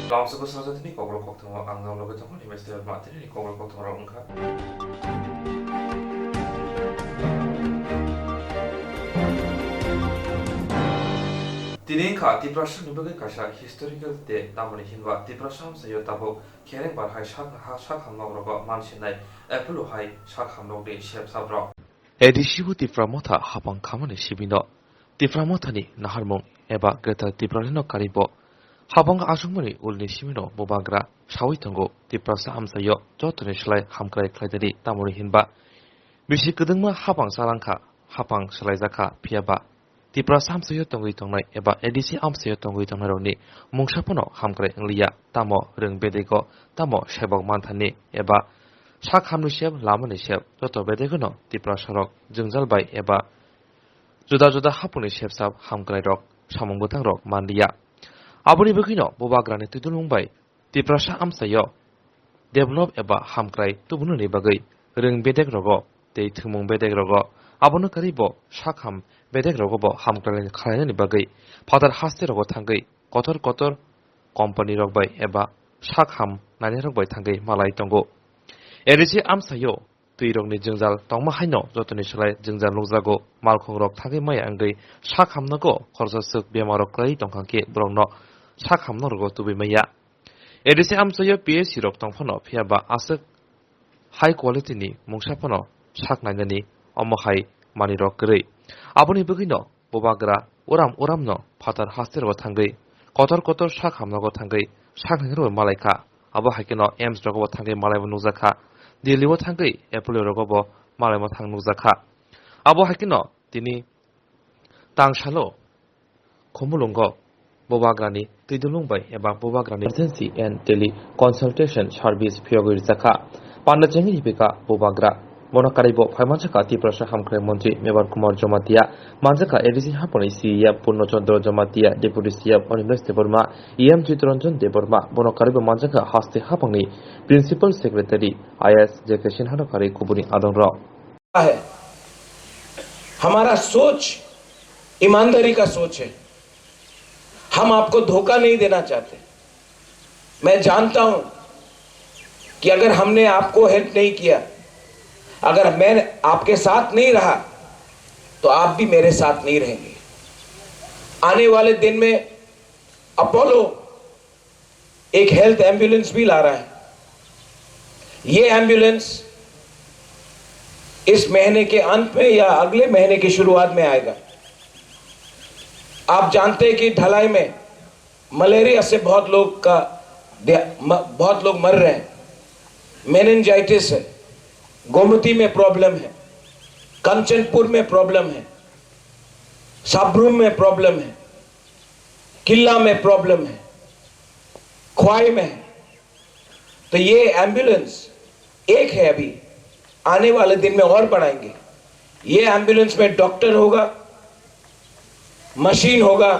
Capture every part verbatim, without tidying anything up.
Lamsoko sajatini kokrok koktwma ang nang loge tongo, Himesh Debbarma tini kokrok koktwma rok wngkha. Tini wngkha Tiprasa ni bagwi kaisa historical day, tamoni hinba Tiprasa amchaio tabuk Khereng bar hai sak, ha sak hamnok rogo mansinai Apollo hai sak hamnok ni sep sap rok. A D C o Tipra Motha hapang khamani sibino Tipra Mothani naharmung eba Greater Tipraland no karibo hapang achukmani ulni simino bubagra sawi tongo Tiprasa amchaio jotoni slai hamkrai khlaidani tamoni hinba bisi kwdwngma hapang chalangkha, hapang swlaijakha, phiyaba Tiprasa amchaio tongwi tongnai eba A D C amchaio tongwi tongnairokni mungsa phano hamkrai wngliya, tamo rwng bedego, tamo sebok manthani eba sak hamni sep, lamani sep, joto bedegeno Tiprasarok jwngjal bai eba juda juda hapungni sepsap hamkrairok, samung bwthangrok manliya. Aboni bagwino bubagrani twidulmung bai Tiprasa amchaio develop eba hamkrai tubunani bagwi rwng bedek rogo tei thwngmung bedek rogo, abono karwi bo sak ham bedek rogo bo hamkrai khlainani bagwi phatar haste rogo thangwi kotor kotor company rok bai eba sak ham nainai rok bai thangwi malai tongo. A D C amchaio twi rokni jwngjal tongma haino jotoni slai jwngjal nukjago, malkhung rok thangwi maya wngwi sak hamnago khoroksa swk bemar rok kwrwi tongkha khe borokno sak hamnok rogo tubui maya. A D C amchaio P H C rok tongphano, phiyaba aswk high quality ni mungsa phano sak nainani omo hai manwi rok kwrwi. Aboni bagwino bubagra uram uramno phatar haste rogo thangwi kotor kotor sak hamnogo thangwi sak nainani rok malaikha. Abo hai kheno A I M S rogo thangwi malaibo nukjakha. Delhi o thangwi Apollo rogo bo malaimo thang nukjakha. Abo hai kheno tini tangsalo Khumulwngo bubagrani twidulung bai eba bubagrani Emergency and Tele Consultation Service phiyogwi rwjakha. Panda chengwi ripikha bubagra. Bono karwi bo phai manjakha Tiprasa Hamkrai Montri Mebar Kumar Jamatia, manjakha A D C hapangni C E F Purno Chandra Jamatia, Deputy C E F Animesh Debbarma, E M Chittaranjan Debbarma, bono karwi bo manjakha haste hapangni Principal Secretary I A S J K Sinha no karwi kubuni adongrok. है। हमारा सोच ईमानदारी का सोच है। हम आपको धोखा नहीं देना चाहते। मैं जानता हूं कि अगर हमने आपको हेल्प नहीं किया, अगर मैं आपके साथ नहीं रहा, तो आप भी मेरे साथ नहीं रहेंगे। आने वाले दिन में अपोलो एक हेल्थ एम्बुलेंस भी ला रहा है। ये एम्बुलेंस इस महीने के अंत में या अगले महीने की शुरुआत में आएगा। आप जानते हैं कि ढलाई में मलेरिया से बहुत लोग का दे-, म-, बहुत लोग मर रहे हैं। मेनिंजाइटिस है, गोमती में प्रॉब्लम है, कंचनपुर में प्रॉब्लम है, साब्रुम में प्रॉब्लम है, किल्ला में प्रॉब्लम है, ख्वाई में है। तो ये एम्बुलेंस एक है अभी, आने वाले दिन में और बढ़ाएंगे। ये एम्बुलेंस में डॉक्टर होगा, मशीन होगा,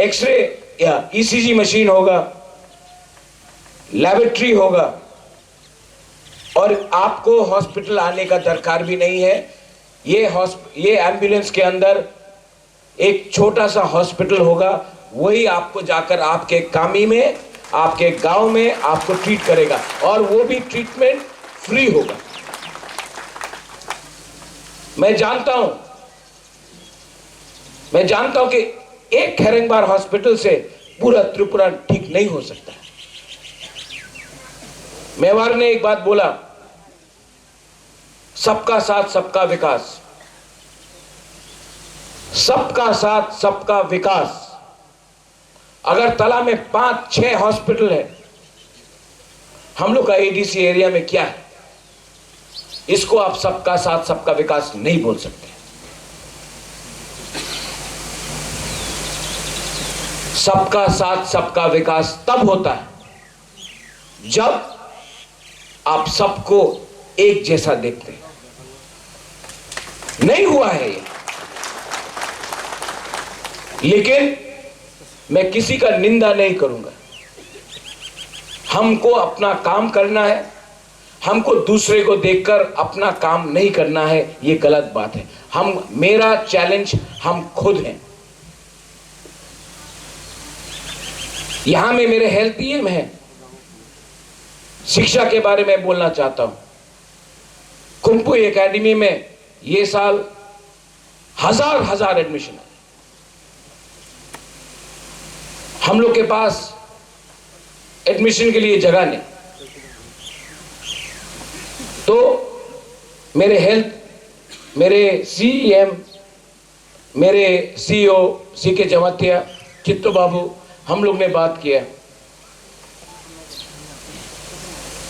एक्सरे या ईसीजी मशीन होगा, लेबोरेटरी होगा, और आपको हॉस्पिटल आने का दरकार भी नहीं है। ये हॉस्प-, ये एम्बुलेंस के अंदर एक छोटा सा हॉस्पिटल होगा, वही आपको जाकर आपके कामी में, आपके गांव में आपको ट्रीट करेगा, और वो भी ट्रीटमेंट फ्री होगा। मैं जानता हूं, मैं जानता हूं कि एक खेरेंगबार हॉस्पिटल से पूरा त्रिपुरा ठीक नहीं हो सकता। मेवाड़ ने एक बात बोला, सबका साथ, सबका विकास, सबका साथ, सबका विकास। अगरतला में पांच छह हॉस्पिटल है, हम लोग का एडीसी एरिया में क्या है? इसको आप सबका साथ, सबका विकास नहीं बोल सकते। सबका साथ, सबका विकास तब होता है जब आप सबको एक जैसा देखते हैं। नहीं हुआ है ये, लेकिन मैं किसी का निंदा नहीं करूंगा। हमको अपना काम करना है, हमको दूसरे को देखकर अपना काम नहीं करना है, ये गलत बात है। हम, मेरा चैलेंज हम खुद हैं। यहाँ में मेरे हेल्थ ईएम है, शिक्षा के बारे में बोलना चाहता हूँ। कुंपू एकेडमी में ये साल हजार हजार एडमिशन है। हम लोग के पास एडमिशन के लिए जगह नहीं। तो मेरे हेल्थ, मेरे सीईएम, मेरे सीईओ सीके जमातिया, चित्तू बाबू, हम लोग ने बात किया।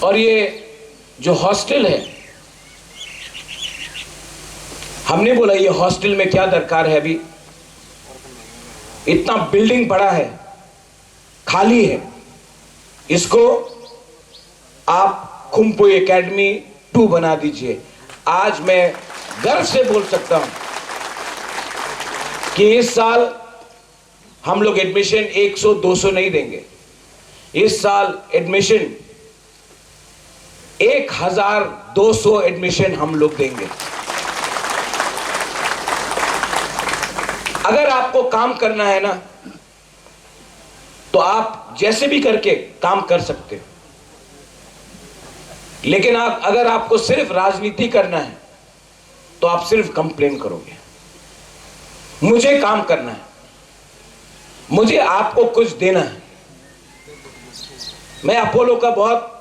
और ये जो हॉस्टल है, हमने बोला, ये हॉस्टल में क्या दरकार है अभी, इतना बिल्डिंग पड़ा है, खाली है, इसको आप कुंपू एकेडमी टू बना दीजिए। आज मैं गर्व से बोल सकता हूं कि इस साल हम लोग एडमिशन एक सौ दो सौ नहीं देंगे, इस साल एडमिशन एक हजार दो सौ एडमिशन हम लोग देंगे। अगर आपको काम करना है ना, तो आप जैसे भी करके काम कर सकते हो, लेकिन आप, अगर आपको सिर्फ राजनीति करना है, तो आप सिर्फ कंप्लेन करोगे। मुझे काम करना है, मुझे आपको कुछ देना है। मैं अपोलो का बहुत,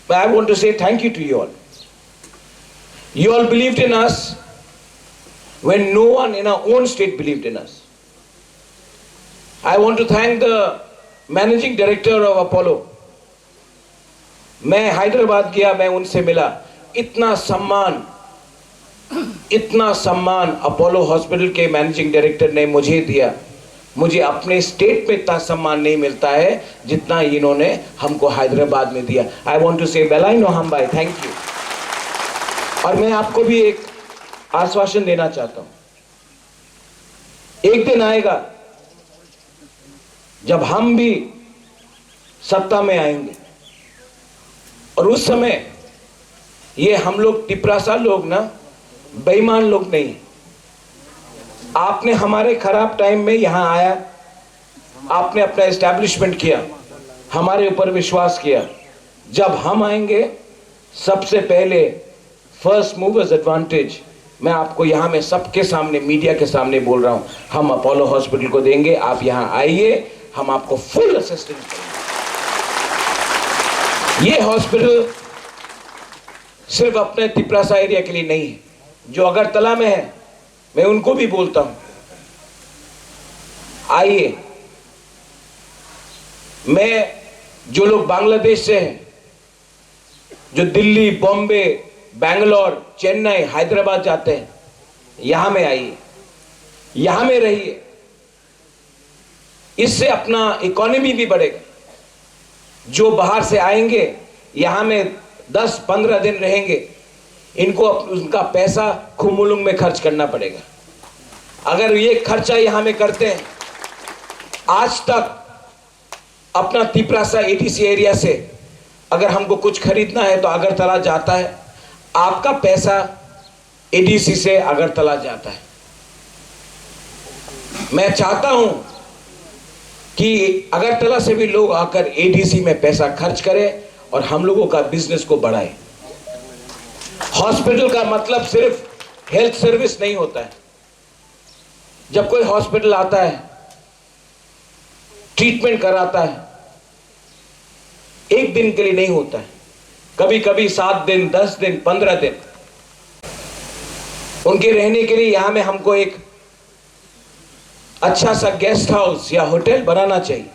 I want to say thank you to you all. You all believed in us when no one in our own state believed in us. I want to thank the managing director of Apollo. मैं हैदराबाद गया, मैं उनसे मिला। इतना सम्मान, इतना सम्मान Apollo hospital के मैनेजिंग डायरेक्टर ने मुझे दिया। मुझे अपने स्टेट में इतना सम्मान नहीं मिलता है जितना इन्होंने हमको हैदराबाद में दिया। I want to say, Belai no hambai, thank you. और मैं आपको भी एक आश्वासन देना चाहता हूं, एक दिन आएगा जब हम भी सत्ता में आएंगे, और उस समय ये हम लोग तिपरासा लोग ना, बेईमान लोग नहीं। आपने हमारे खराब टाइम में यहाँ आया, आपने अपना एस्टैब्लिशमेंट किया, हमारे ऊपर विश्वास किया। जब हम आएंगे, सबसे पहले फर्स्ट मूवर्स एडवांटेज, मैं आपको यहाँ में सबके सामने, मीडिया के सामने बोल रहा हूँ, हम अपोलो हॉस्पिटल को देंगे। आप यहाँ आइए, हम आपको फुल असिस्टेंस करेंगे। ये हॉस्पिटल सिर्फ अपने तिपरासा एरिया के लिए नहीं है, जो अगरतला में है, मैं उनको भी बोलता हूँ, आइए। मैं, जो लोग बांग्लादेश से हैं, जो दिल्ली, बॉम्बे, बैंगलोर, चेन्नई, हैदराबाद जाते हैं, यहाँ में आइए, यहाँ में रहिए। इससे अपना इकोनॉमी भी बढ़ेगा। जो बाहर से आएंगे, यहाँ में दस पन्द्रह दिन रहेंगे, इनको अप-, उनका पैसा खुमुलुंग में खर्च करना पड़ेगा। अगर ये खर्चा यहाँ में करते हैं, आज तक अपना तिपरासा एडीसी एरिया से अगर हमको कुछ खरीदना है तो अगरतला जाता है, आपका पैसा एडीसी से अगरतला जाता है। मैं चाहता हूं कि अगरतला से भी लोग आकर एडीसी में पैसा खर्च करें और हम लोगों का बिजनेस को बढ़ाएं। हॉस्पिटल का मतलब सिर्फ हेल्थ सर्विस नहीं होता है। जब कोई हॉस्पिटल आता है, ट्रीटमेंट कराता है, एक दिन के लिए नहीं होता है, कभी कभी सात दिन, दस दिन, पन्द्रह दिन। उनके रहने के लिए यहाँ में हमको एक अच्छा सा गेस्ट हाउस या होटल बनाना चाहिए।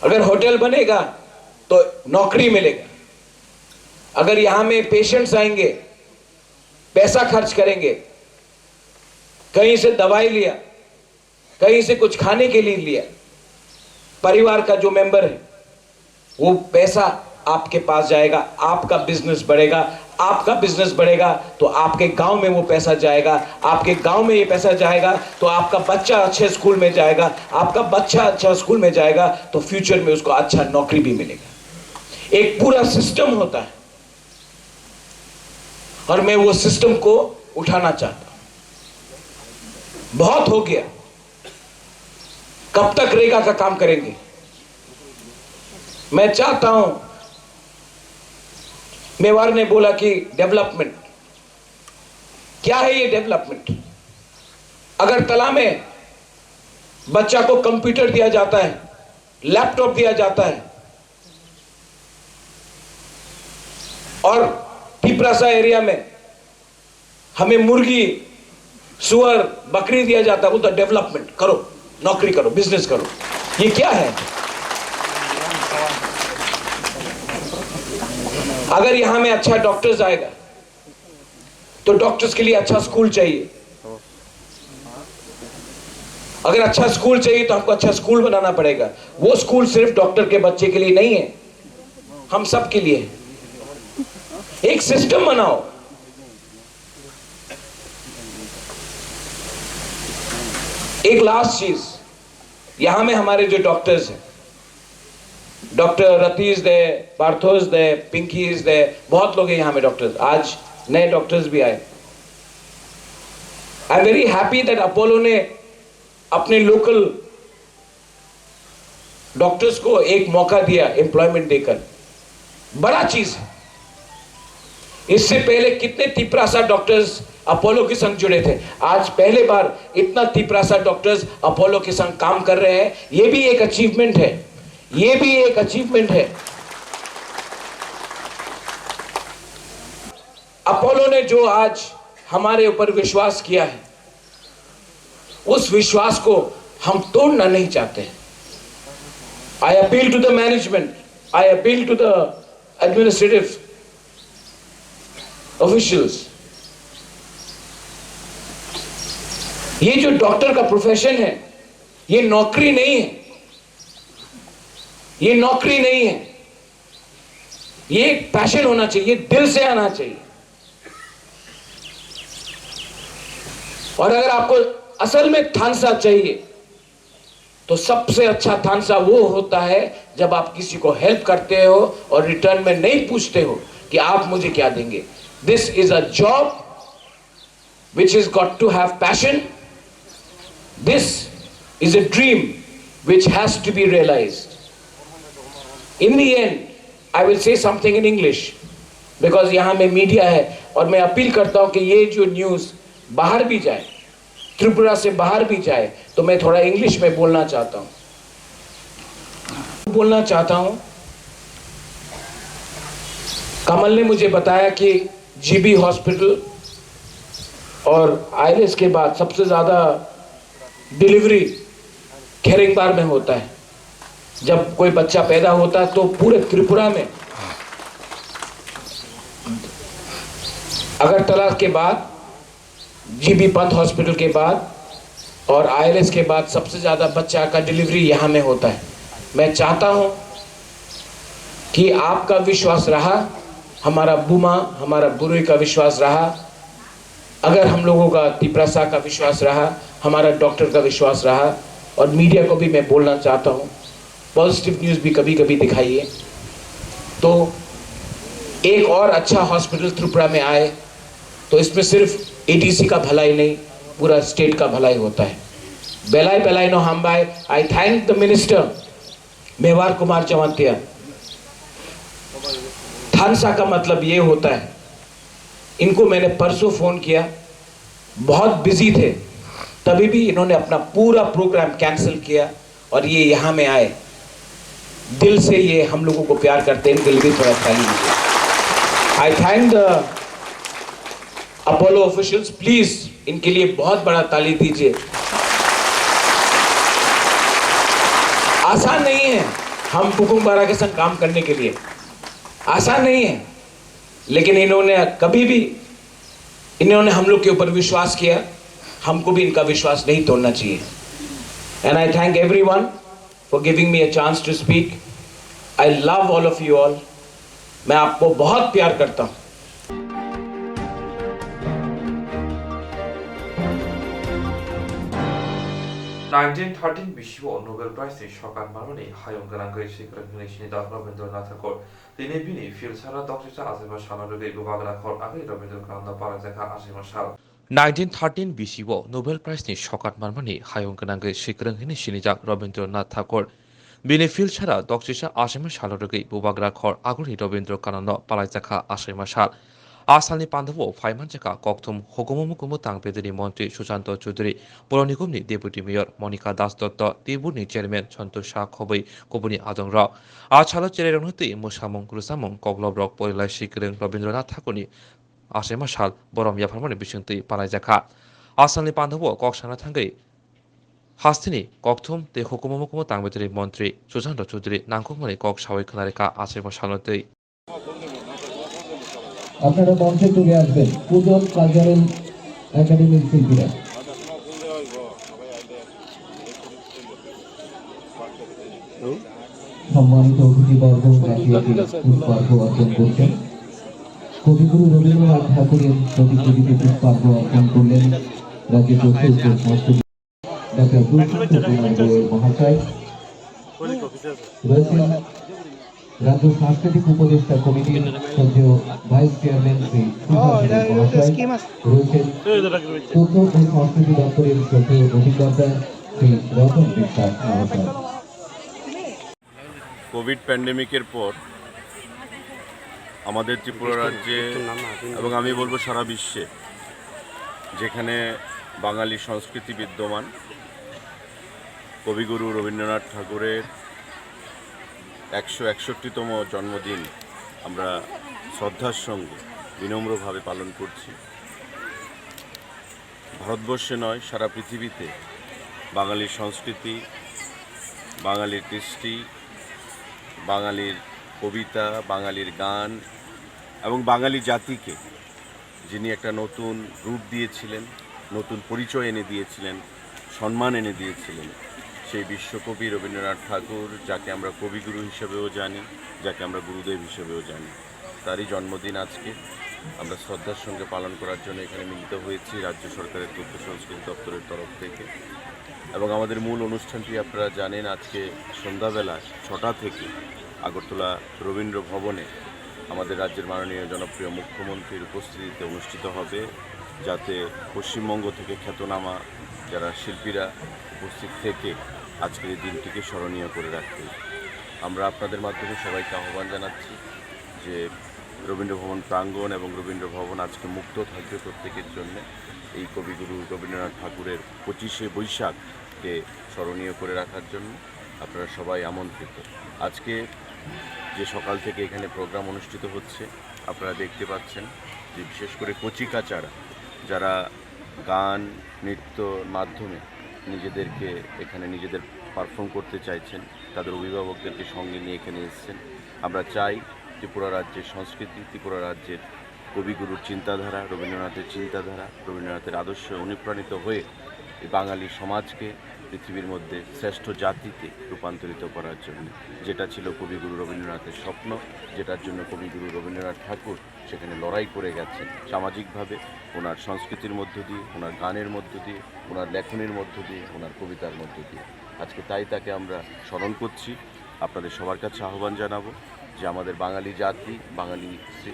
अगर होटल बनेगा तो नौकरी मिलेगा। अगर यहाँ में पेशेंट्स आएंगे, पैसा खर्च करेंगे, कहीं से दवाई लिया, कहीं से कुछ खाने के लिए लिया, परिवार का जो मेंबर है, वो पैसा आपके पास जाएगा, आपका बिजनेस बढ़ेगा। आपका बिजनेस बढ़ेगा तो आपके गांव में वो पैसा जाएगा, आपके गांव में ये पैसा जाएगा तो आपका बच्चा अच्छे स्कूल में जाएगा, आपका बच्चा अच्छा स्कूल में जाएगा तो फ्यूचर में उसको अच्छा नौकरी भी मिलेगा। एक पूरा सिस्टम होता है और मैं वो सिस्टम को उठाना चाहता हूं। बहुत हो गया। कब तक रेगा का काम करेंगे? मैं चाहता हूं, मेवार ने बोला कि डेवलपमेंट, क्या है ये डेवलपमेंट? अगरतला में बच्चा को कंप्यूटर दिया जाता है, लैपटॉप दिया जाता है, और तिपरासा एरिया में हमें मुर्गी, सुअर, बकरी दिया जाता है, बोलता डेवलपमेंट करो, नौकरी करो, बिजनेस करो। ये क्या है? अगर यहां में अच्छा डॉक्टर्स आएगा तो डॉक्टर्स के लिए अच्छा स्कूल चाहिए। अगर अच्छा स्कूल चाहिए तो हमको अच्छा स्कूल बनाना पड़ेगा। वो स्कूल सिर्फ डॉक्टर के बच्चे के लिए नहीं है, हम सब के लिए है। एक सिस्टम बनाओ। एक लास्ट चीज, यहां में हमारे जो डॉक्टर्स हैं, डॉक्टर रतीश दे, पार्थोस दे, पिंकीज दे, बहुत लोग हैं यहां में डॉक्टर्स। आज नए डॉक्टर्स भी आए। I am very happy that Apollo ने अपने लोकल डॉक्टर्स को एक मौका दिया एम्प्लॉयमेंट देकर। बड़ा चीज है। इससे पहले कितने तिपरासा डॉक्टर्स अपोलो के संग जुड़े थे? आज पहले बार इतना तिपरासा डॉक्टर्स अपोलो के संग काम कर रहे हैं। ये भी एक अचीवमेंट है, ये भी एक अचीवमेंट है। अपोलो ने जो आज हमारे ऊपर विश्वास किया है, उस विश्वास को हम तोड़ना नहीं चाहते। I appeal to the management, I appeal to the administrative officials। ये जो डॉक्टर का प्रोफेशन है, ये नौकरी नहीं है, ये नौकरी नहीं है, ये एक पैशन होना चाहिए, दिल से आना चाहिए। और अगर आपको असल में थानसा चाहिए, तो सबसे अच्छा थानसा वो होता है जब आप किसी को हेल्प करते हो और रिटर्न में नहीं पूछते हो कि आप मुझे क्या देंगे। This is a job which has got to have passion. This is a dream which has to be realized. In the end, I will say something in English because यहाँ में मीडिया है और मैं अपील करता हूँ कि ये जो न्यूज़ बाहर भी जाए, त्रिपुरा से बाहर भी जाए, तो मैं थोड़ा इंग्लिश में बोलना चाहता हूँ, बोलना चाहता हूँ। कमल ने मुझे बताया कि जीबी हॉस्पिटल और आईएलएस के बाद सबसे ज़्यादा डिलीवरी खेरेंगबार में होता है। जब कोई बच्चा पैदा होता है तो पूरे त्रिपुरा में अगरतला के बाद, जीबी पंत हॉस्पिटल के बाद और आईएलएस के बाद सबसे ज़्यादा बच्चा का डिलीवरी यहाँ में होता है। मैं चाहता हूँ कि आपका विश्वास रहा, हमारा बुमा, हमारा बुरुई का विश्वास रहा, अगर हम लोगों का तिपरासा का विश्वास रहा, हमारा डॉक्टर का विश्वास रहा, और मीडिया को भी मैं बोलना चाहता हूँ, पॉजिटिव न्यूज़ भी कभी-कभी दिखाइए। तो एक और अच्छा हॉस्पिटल त्रिपुरा में आए, तो इसमें सिर्फ एडीसी का भलाई नहीं, पूरा स्टेट का भलाई होता है। Belai belai no hambai, I thank the minister, Mewar Kumar Jamatia। थानसा का मतलब ये होता है। इनको मैंने परसों फ़ोन किया, बहुत बिजी थे, तभी भी इन्होंने अपना पूरा प्रोग्राम कैंसिल किया और ये यहाँ में आए। दिल से ये हम लोगों को प्यार करते हैं, इनके लिए भी थोड़ा ताली दीजिए। I thank the Apollo officials, please इनके लिए बहुत बड़ा ताली दीजिए। आसान नहीं है हम पुकुंग बारा के संग काम करने के लिए, आसान नहीं है, लेकिन इन्होंने कभी भी, इन्होंने हम लोग के ऊपर विश्वास किया, हमको भी इनका विश्वास नहीं तोड़ना चाहिए। And I thank everyone for giving me a chance to speak. I love all of you all. मैं आपको बहुत प्यार करता हूँ। Nineteen thirteen bisi o Nobel Prize ni sorkar manmani hayung gwnangwi swikwrwng hwnwi sini da Rabindranath Tagore. Tini bini philsara doksisa achaima salo rwgwi bubagra khor agwi Rabindranath no palaijak kha achaima sal. Nineteen thirteen B C o Nobel Prize ni sokat manmani hayung gwnangwi swikwrwng hwnwi sinijak Rabindranath Tagore. Bini philsara doksisa achaima salo rwgwi bubagra khor Agulni Rabindra Kanonno palaijakha achaima sal. A salni pandao phaimanjakha kokthum hukumu mukumu tang bedini montri Sushanta Chowdhury, Puro Nigomni Deputy Mayor Monika Das Dotto, Tiburni Chairman Santosh Shah khobwi kubuni adongrok. A salo cherairokno twi mwsamung, rwchapmung, koklobrok porilai swikwrwng Rabindranath Thakurni achaima sal borom yapharmani bisingtwi palaijakha. A salni pandao kok sana thangwi hasteni kokthum tei hukumu mukumu tang bedini montri Sushanta Chowdhury nangkukmani kok sawi khwnarikha achaima salno twi. আপনারা মঞ্চে চলে আসবেন, পূজন কালচারাল একাডেমির শিল্পীরা। সম্মানিত অতিথিবর্গ একে একে পুষ্পার্ঘ অর্পণ করছেন। কবিগুরু রবীন্দ্রনাথ ঠাকুরের প্রতিকৃতিতে পুষ্পার্ঘ অর্পণ করলেন রাজ্যের তথ্য ও সংস্কৃতি ডক্টর প্রশান্ত কুমার গোয়েল মহাশয়। রয়েছেন রাজ্য সাংস্কৃতিক উপদেষ্টা কমিটির শ্রদ্ধেয় ভাইস চেয়ারম্যান শ্রী সুভাষ মহাশয়, রয়েছেন তথ্য ও সংস্কৃতি দপ্তরের শ্রদ্ধেয় অধিকর্তা শ্রী রতন বিশ্বাস মহাশয়। কোভিড প্যান্ডেমিকের পর আমাদের ত্রিপুরা রাজ্যে এবং আমি বলবো সারা বিশ্বে যেখানে বাঙালি সংস্কৃতি বিদ্যমান, কবিগুরু রবীন্দ্রনাথ ঠাকুরের একশো একষট্টিতম জন্মদিন আমরা শ্রদ্ধার সঙ্গে বিনম্রভাবে পালন করছি। ভারতবর্ষে নয়, সারা পৃথিবীতে বাঙালির সংস্কৃতি, বাঙালির কৃষ্টি, বাঙালির কবিতা, বাঙালির গান এবং বাঙালি জাতিকে যিনি একটা নতুন রূপ দিয়েছিলেন, নতুন পরিচয় এনে দিয়েছিলেন, সম্মান এনে দিয়েছিলেন, সেই বিশ্বকবি রবীন্দ্রনাথ ঠাকুর, যাকে আমরা কবিগুরু হিসেবেও জানি, যাকে আমরা গুরুদেব হিসেবেও জানি, তারই জন্মদিন আজকে। আমরা শ্রদ্ধার সঙ্গে পালন করার জন্য এখানে মিলিত হয়েছি রাজ্য সরকারের তথ্য সংস্কৃতি দপ্তরের তরফ থেকে। এবং আমাদের মূল অনুষ্ঠানটি আপনারা জানেন, আজকে সন্ধ্যাবেলা ছটা থেকে আগরতলা রবীন্দ্র ভবনে আমাদের রাজ্যের মাননীয় জনপ্রিয় মুখ্যমন্ত্রীর উপস্থিতিতে অনুষ্ঠিত হবে, যাতে পশ্চিমবঙ্গ থেকে খ্যাতনামা যারা শিল্পীরা উপস্থিত থেকে আজকের এই দিনটিকে স্মরণীয় করে রাখতে। আমরা আপনাদের মাধ্যমে সবাইকে আহ্বান জানাচ্ছি যে রবীন্দ্র ভবন প্রাঙ্গণ এবং রবীন্দ্র ভবন আজকে মুক্ত থাকবে প্রত্যেকের জন্য এই কবিগুরু রবীন্দ্রনাথ ঠাকুরের পঁচিশে বৈশাখকে স্মরণীয় করে রাখার জন্য। আপনারা সবাই আমন্ত্রিত। আজকে যে সকাল থেকে এখানে প্রোগ্রাম অনুষ্ঠিত হচ্ছে, আপনারা দেখতে পাচ্ছেন যে বিশেষ করে কচিকাচারা যারা গান, নৃত্যর মাধ্যমে নিজেদেরকে এখানে নিজেদের পারফর্ম করতে চাইছেন, তাদের অভিভাবকদেরকে সঙ্গে নিয়ে এখানে এসেছেন। আমরা চাই ত্রিপুরা রাজ্যের সংস্কৃতি, ত্রিপুরা রাজ্যের কবিগুরুর চিন্তাধারা, রবীন্দ্রনাথের চিন্তাধারা, রবীন্দ্রনাথের আদর্শে অনুপ্রাণিত হয়ে এই বাঙালি সমাজকে পৃথিবীর মধ্যে শ্রেষ্ঠ জাতিতে রূপান্তরিত করার জন্য, যেটা ছিল কবিগুরু রবীন্দ্রনাথের স্বপ্ন, যেটার জন্য কবিগুরু রবীন্দ্রনাথ ঠাকুর সেখানে লড়াই করে গেছেন। সামাজিকভাবে ওনার সংস্কৃতির মধ্য দিয়ে, ওনার গানের মধ্য দিয়ে, ওনার লেখনীর মধ্য দিয়ে, ওনার কবিতার মধ্য দিয়ে আজকে তাই তাকে আমরা স্মরণ করছি। আপনাদের সবার কাছে আহ্বান জানাবো যে আমাদের বাঙালি জাতি, বাঙালি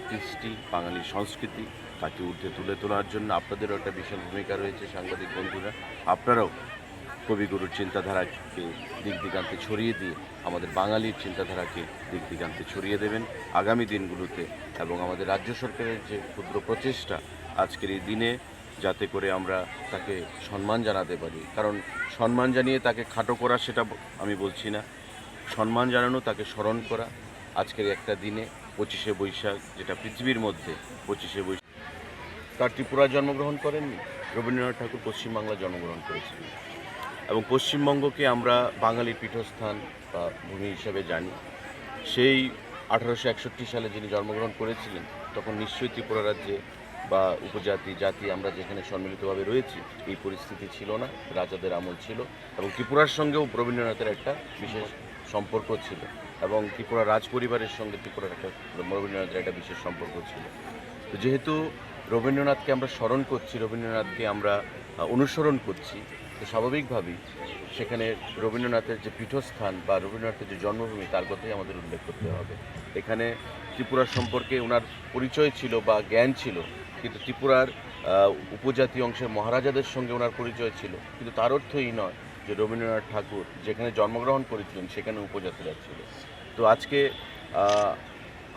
কৃষ্টি, বাঙালি সংস্কৃতি, তাকে ঊর্ধ্বে তুলে তোলার জন্য আপনাদেরও একটা বিশাল ভূমিকা রয়েছে সাংবাদিক বন্ধুরা। আপনারাও কবিগুরুর চিন্তাধারাকে দিক দিগান্তে ছড়িয়ে দিয়ে আমাদের বাঙালির চিন্তাধারাকে দিক দিগান্তে ছড়িয়ে দেবেন আগামী দিনগুলোতে। এবং আমাদের রাজ্য সরকারের যে ক্ষুদ্র প্রচেষ্টা আজকের এই দিনে, যাতে করে আমরা তাকে সম্মান জানাতে পারি, কারণ সম্মান জানিয়ে তাকে খাটো করা সেটা ব-, আমি বলছি না, সম্মান জানানো, তাকে স্মরণ করা আজকের একটা দিনে, পঁচিশে বৈশাখ, যেটা পৃথিবীর মধ্যে পঁচিশে বৈশাখ। তার ত্রিপুরায় জন্মগ্রহণ করেননি, রবীন্দ্রনাথ ঠাকুর পশ্চিমবাংলায় জন্মগ্রহণ করেছিলেন এবং পশ্চিমবঙ্গকে আমরা বাঙালি পীঠস্থান বা ভূমি হিসেবে জানি। সেই আঠারোশো একষট্টি সালে যিনি জন্মগ্রহণ করেছিলেন, তখন নিশ্চয়ই ত্রিপুরা রাজ্যে বা উপজাতি জাতি আমরা যেখানে সম্মিলিতভাবে রয়েছি, এই পরিস্থিতি ছিল না, রাজাদের আমল ছিল এবং ত্রিপুরার সঙ্গেও রবীন্দ্রনাথের একটা বিশেষ সম্পর্ক ছিল এবং ত্রিপুরা রাজ পরিবারের সঙ্গে ত্রিপুরার একটা, রবীন্দ্রনাথের একটা বিশেষ সম্পর্ক ছিল। তো যেহেতু রবীন্দ্রনাথকে আমরা স্মরণ করছি, রবীন্দ্রনাথকে আমরা, আহ, অনুসরণ করছি, তো স্বাভাবিকভাবেই সেখানে রবীন্দ্রনাথের যে পীঠস্থান বা রবীন্দ্রনাথের যে জন্মভূমি, তার কথাই আমাদের উল্লেখ করতে হবে। এখানে ত্রিপুরা সম্পর্কে ওনার পরিচয় ছিল বা জ্ঞান ছিল, কিন্তু ত্রিপুরার আহ, উপজাতি অংশের মহারাজাদের সঙ্গে ওনার পরিচয় ছিল, কিন্তু তার অর্থ এই নয় যে রবীন্দ্রনাথ ঠাকুর যেখানে জন্মগ্রহণ করেছিলেন সেখানে উপজাতিরা ছিল। তো আজকে, আহ,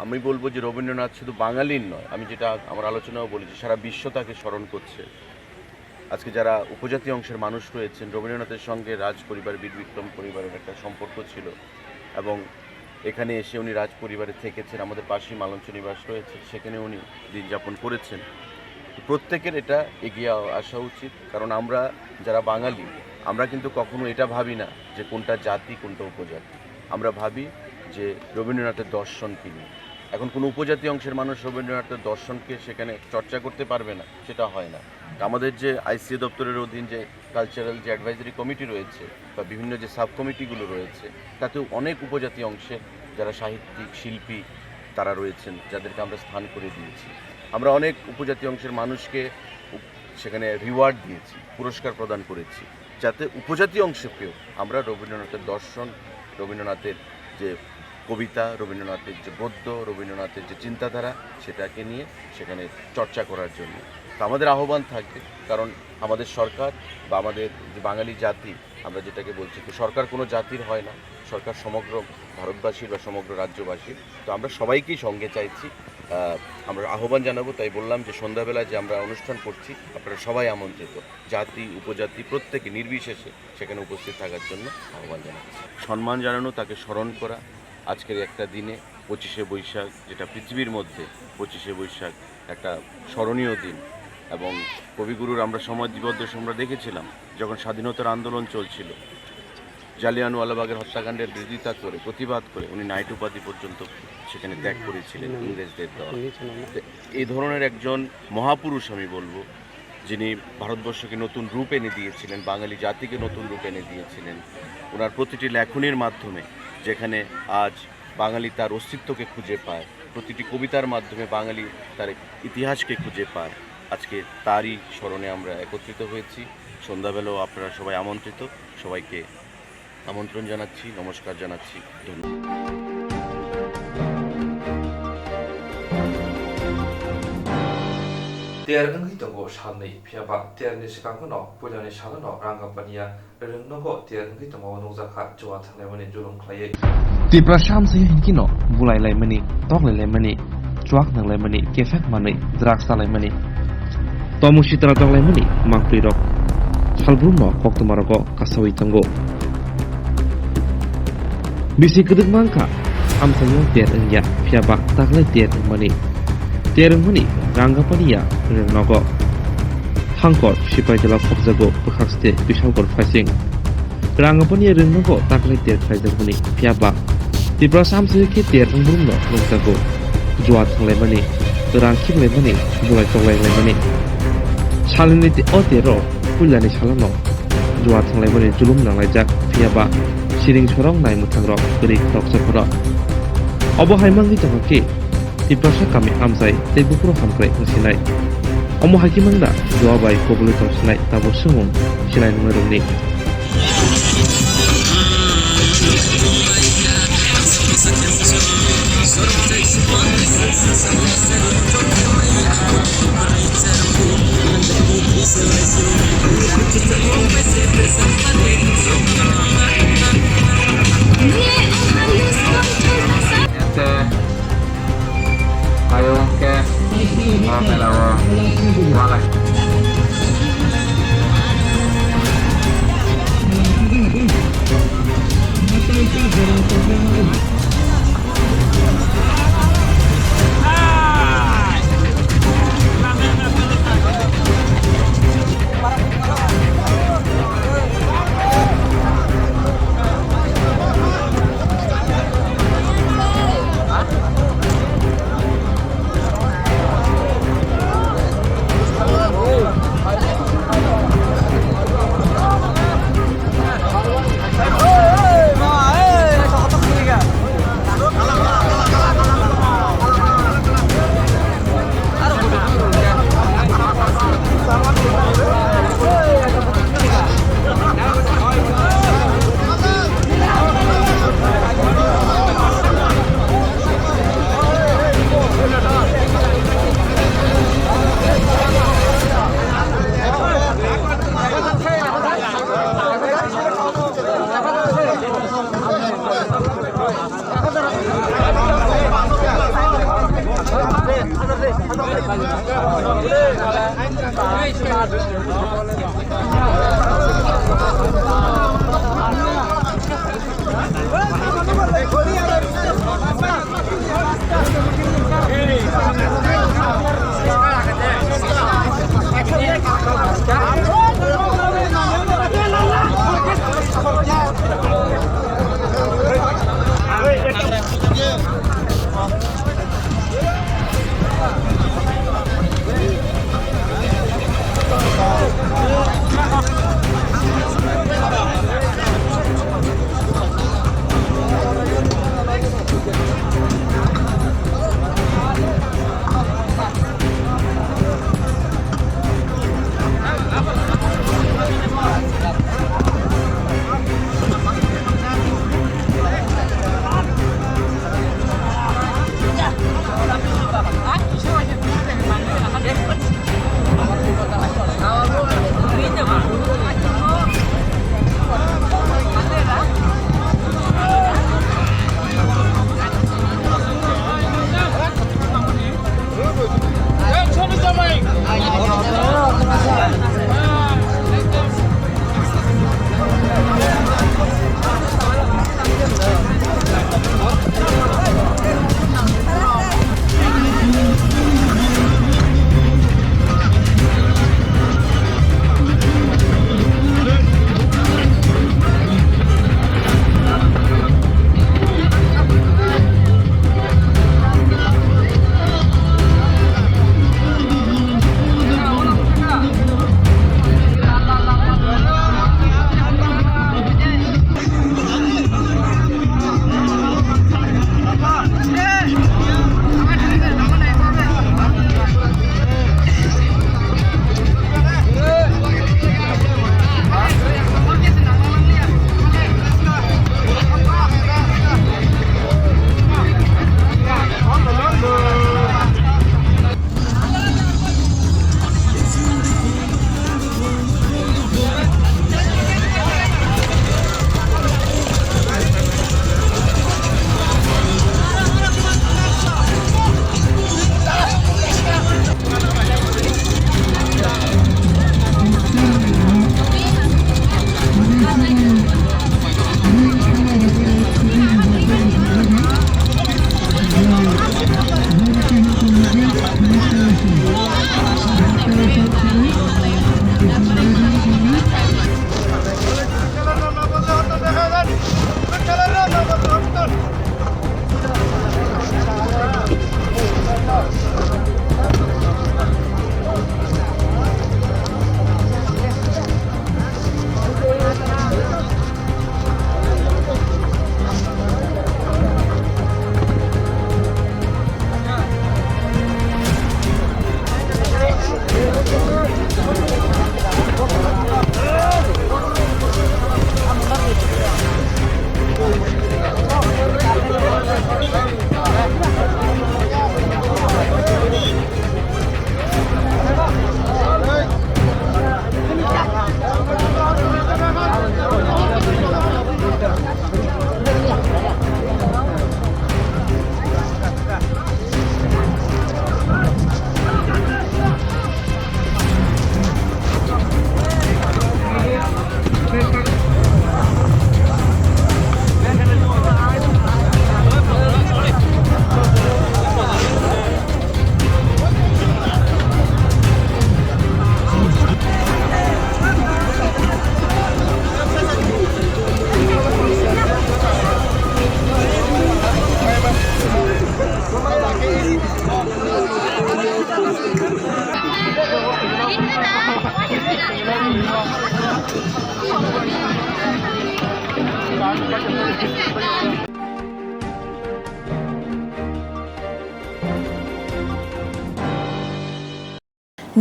আমি বলবো যে রবীন্দ্রনাথ শুধু বাঙালির নয়, আমি যেটা আমার আলোচনাও বলেছি, সারা বিশ্ব তাকে স্মরণ করছে। আজকে যারা উপজাতি অংশের মানুষ রয়েছেন, রবীন্দ্রনাথের সঙ্গে রাজ পরিবার, বীর বিক্রম পরিবারের একটা সম্পর্ক ছিল এবং এখানে এসে উনি রাজ পরিবারে থেকেছেন। আমাদের পাশেই মালঞ্চ নিবাস রয়েছে, সেখানে উনি দিন যাপন করেছেন। তো প্রত্যেকের এটা এগিয়ে আ-, আসা উচিত, কারণ আমরা যারা বাঙালি, আমরা কিন্তু কখনো এটা ভাবি না যে কোনটা জাতি, কোনটা উপজাতি। আমরা ভাবি যে রবীন্দ্রনাথের দর্শন কী নিয়ে। এখন কোনো উপজাতি অংশের মানুষ রবীন্দ্রনাথের দর্শনকে সেখানে চর্চা করতে পারবে না, সেটা হয় না। আমাদের যে আইসিএ দপ্তরের অধীন যে কালচারাল যে অ্যাডভাইজারি কমিটি রয়েছে বা বিভিন্ন যে সাব কমিটিগুলো রয়েছে, তাতেও অনেক উপজাতি অংশের যারা সাহিত্যিক, শিল্পী, তারা রয়েছেন, যাদেরকে আমরা স্থান করে দিয়েছি। আমরা অনেক উপজাতি অংশের মানুষকে উপ-, সেখানে রিওয়ার্ড দিয়েছি, পুরস্কার প্রদান করেছি, যাতে উপজাতি অংশকেও আমরা রবীন্দ্রনাথের দর্শন, রবীন্দ্রনাথের যে কবিতা, রবীন্দ্রনাথের যে গদ্য, রবীন্দ্রনাথের যে চিন্তাধারা, সেটাকে নিয়ে সেখানে চর্চা করার জন্য। তো আমাদের আহ্বান থাকবে, কারণ আমাদের সরকার বা আমাদের যে বাঙালি জাতি, আমরা যেটাকে বলছি, তো সরকার কোনো জাতির হয় না, সরকার সমগ্র ভারতবাসীর বা সমগ্র রাজ্যবাসীর। তো আমরা সবাইকেই সঙ্গে চাইছি, আহ, আমরা আহ্বান জানাবো। তাই বললাম যে সন্ধ্যাবেলা যে আমরা অনুষ্ঠান করছি, আপনারা সবাই আমন্ত্রিত, জাতি উপজাতি প্রত্যেকে নির্বিশেষে সেখানে উপস্থিত থাকার জন্য আহ্বান জানাচ্ছি। সম্মান জানানো, তাকে স্মরণ করা, আজকের একটা দিনে, পঁচিশে বৈশাখ, যেটা পৃথিবীর মধ্যে পঁচিশে বৈশাখ একটা স্মরণীয় দিন। এবং কবিগুরুর আমরা সমাধিপদ্ম আমরা দেখেছিলাম, যখন স্বাধীনতার আন্দোলন চলছিল, জালিয়ানওয়ালাবাগের হত্যাকাণ্ডের বিরোধিতা করে, প্রতিবাদ করে উনি নাইট উপাধি পর্যন্ত সেখানে ত্যাগ করেছিলেন ইংরেজদের দেওয়া। তো এই ধরনের একজন মহাপুরুষ, আমি বলবো, যিনি ভারতবর্ষকে নতুন রূপ এনে দিয়েছিলেন, বাঙালি জাতিকে নতুন রূপ এনে দিয়েছিলেন। ওনার প্রতিটি লেখনীর মাধ্যমে যেখানে আজ বাঙালি তার অস্তিত্বকে খুঁজে পায়, প্রতিটি কবিতার মাধ্যমে বাঙালি তার ইতিহাসকে খুঁজে পায়, আজকে তারই স্মরণে আমরা একত্রিত হয়েছি। সন্ধ্যাবেলাও আপনারা সবাই আমন্ত্রিত, সবাইকে আমন্ত্রণ জানাচ্ছি, নমস্কার জানাচ্ছি, ধন্যবাদ। Tiyar wngwi tongo salnwi, phiya ba tiyarni swkang phano puilani salono Rangapaniya rwngnogo tiyar wngwi tongo nukjakha chuwa thanglaimani julum khlaiwi. Tiprasa amsai hinkhe no bulai laimani, toklai laimani, chuak nang laimani, kefek manwi, drugs ta laimani, tomo sitra tong laimani mangpli rok salbrum no koktwma rogo kasawi tongo. Bisi kwdwkma wngkha, amchaio ter wngya, phiyaba taklai ter wngmani. Ter wngmani Rangapaniya rwngnogo. Hangkor sipai jala khopjago bwkhakste Bishalkor phaising. Rangapaniya rwngnogo taklai ter khlaijakmani, phiyaba Tiprasa amchaio khe ter wngbrumno nukjago. Jua thanglaimani, rang khiklaimani, bulai toklaimani. Salnini te-, o tero puilani salano jua thanglaimani julum nanglaijak, phiyaba siring sorong nai mwthangrok kwrwi khoroksa phoro. Obo hai mangwi tongkha khe Tiprasa kami amchai tei buphuru hamkrai wngsinai. Omo hai khe mangna jua bai kubulwi tongsinai tabuk swngmung sinai nungnai rokni. Ayo ke, oh, mela o, walai.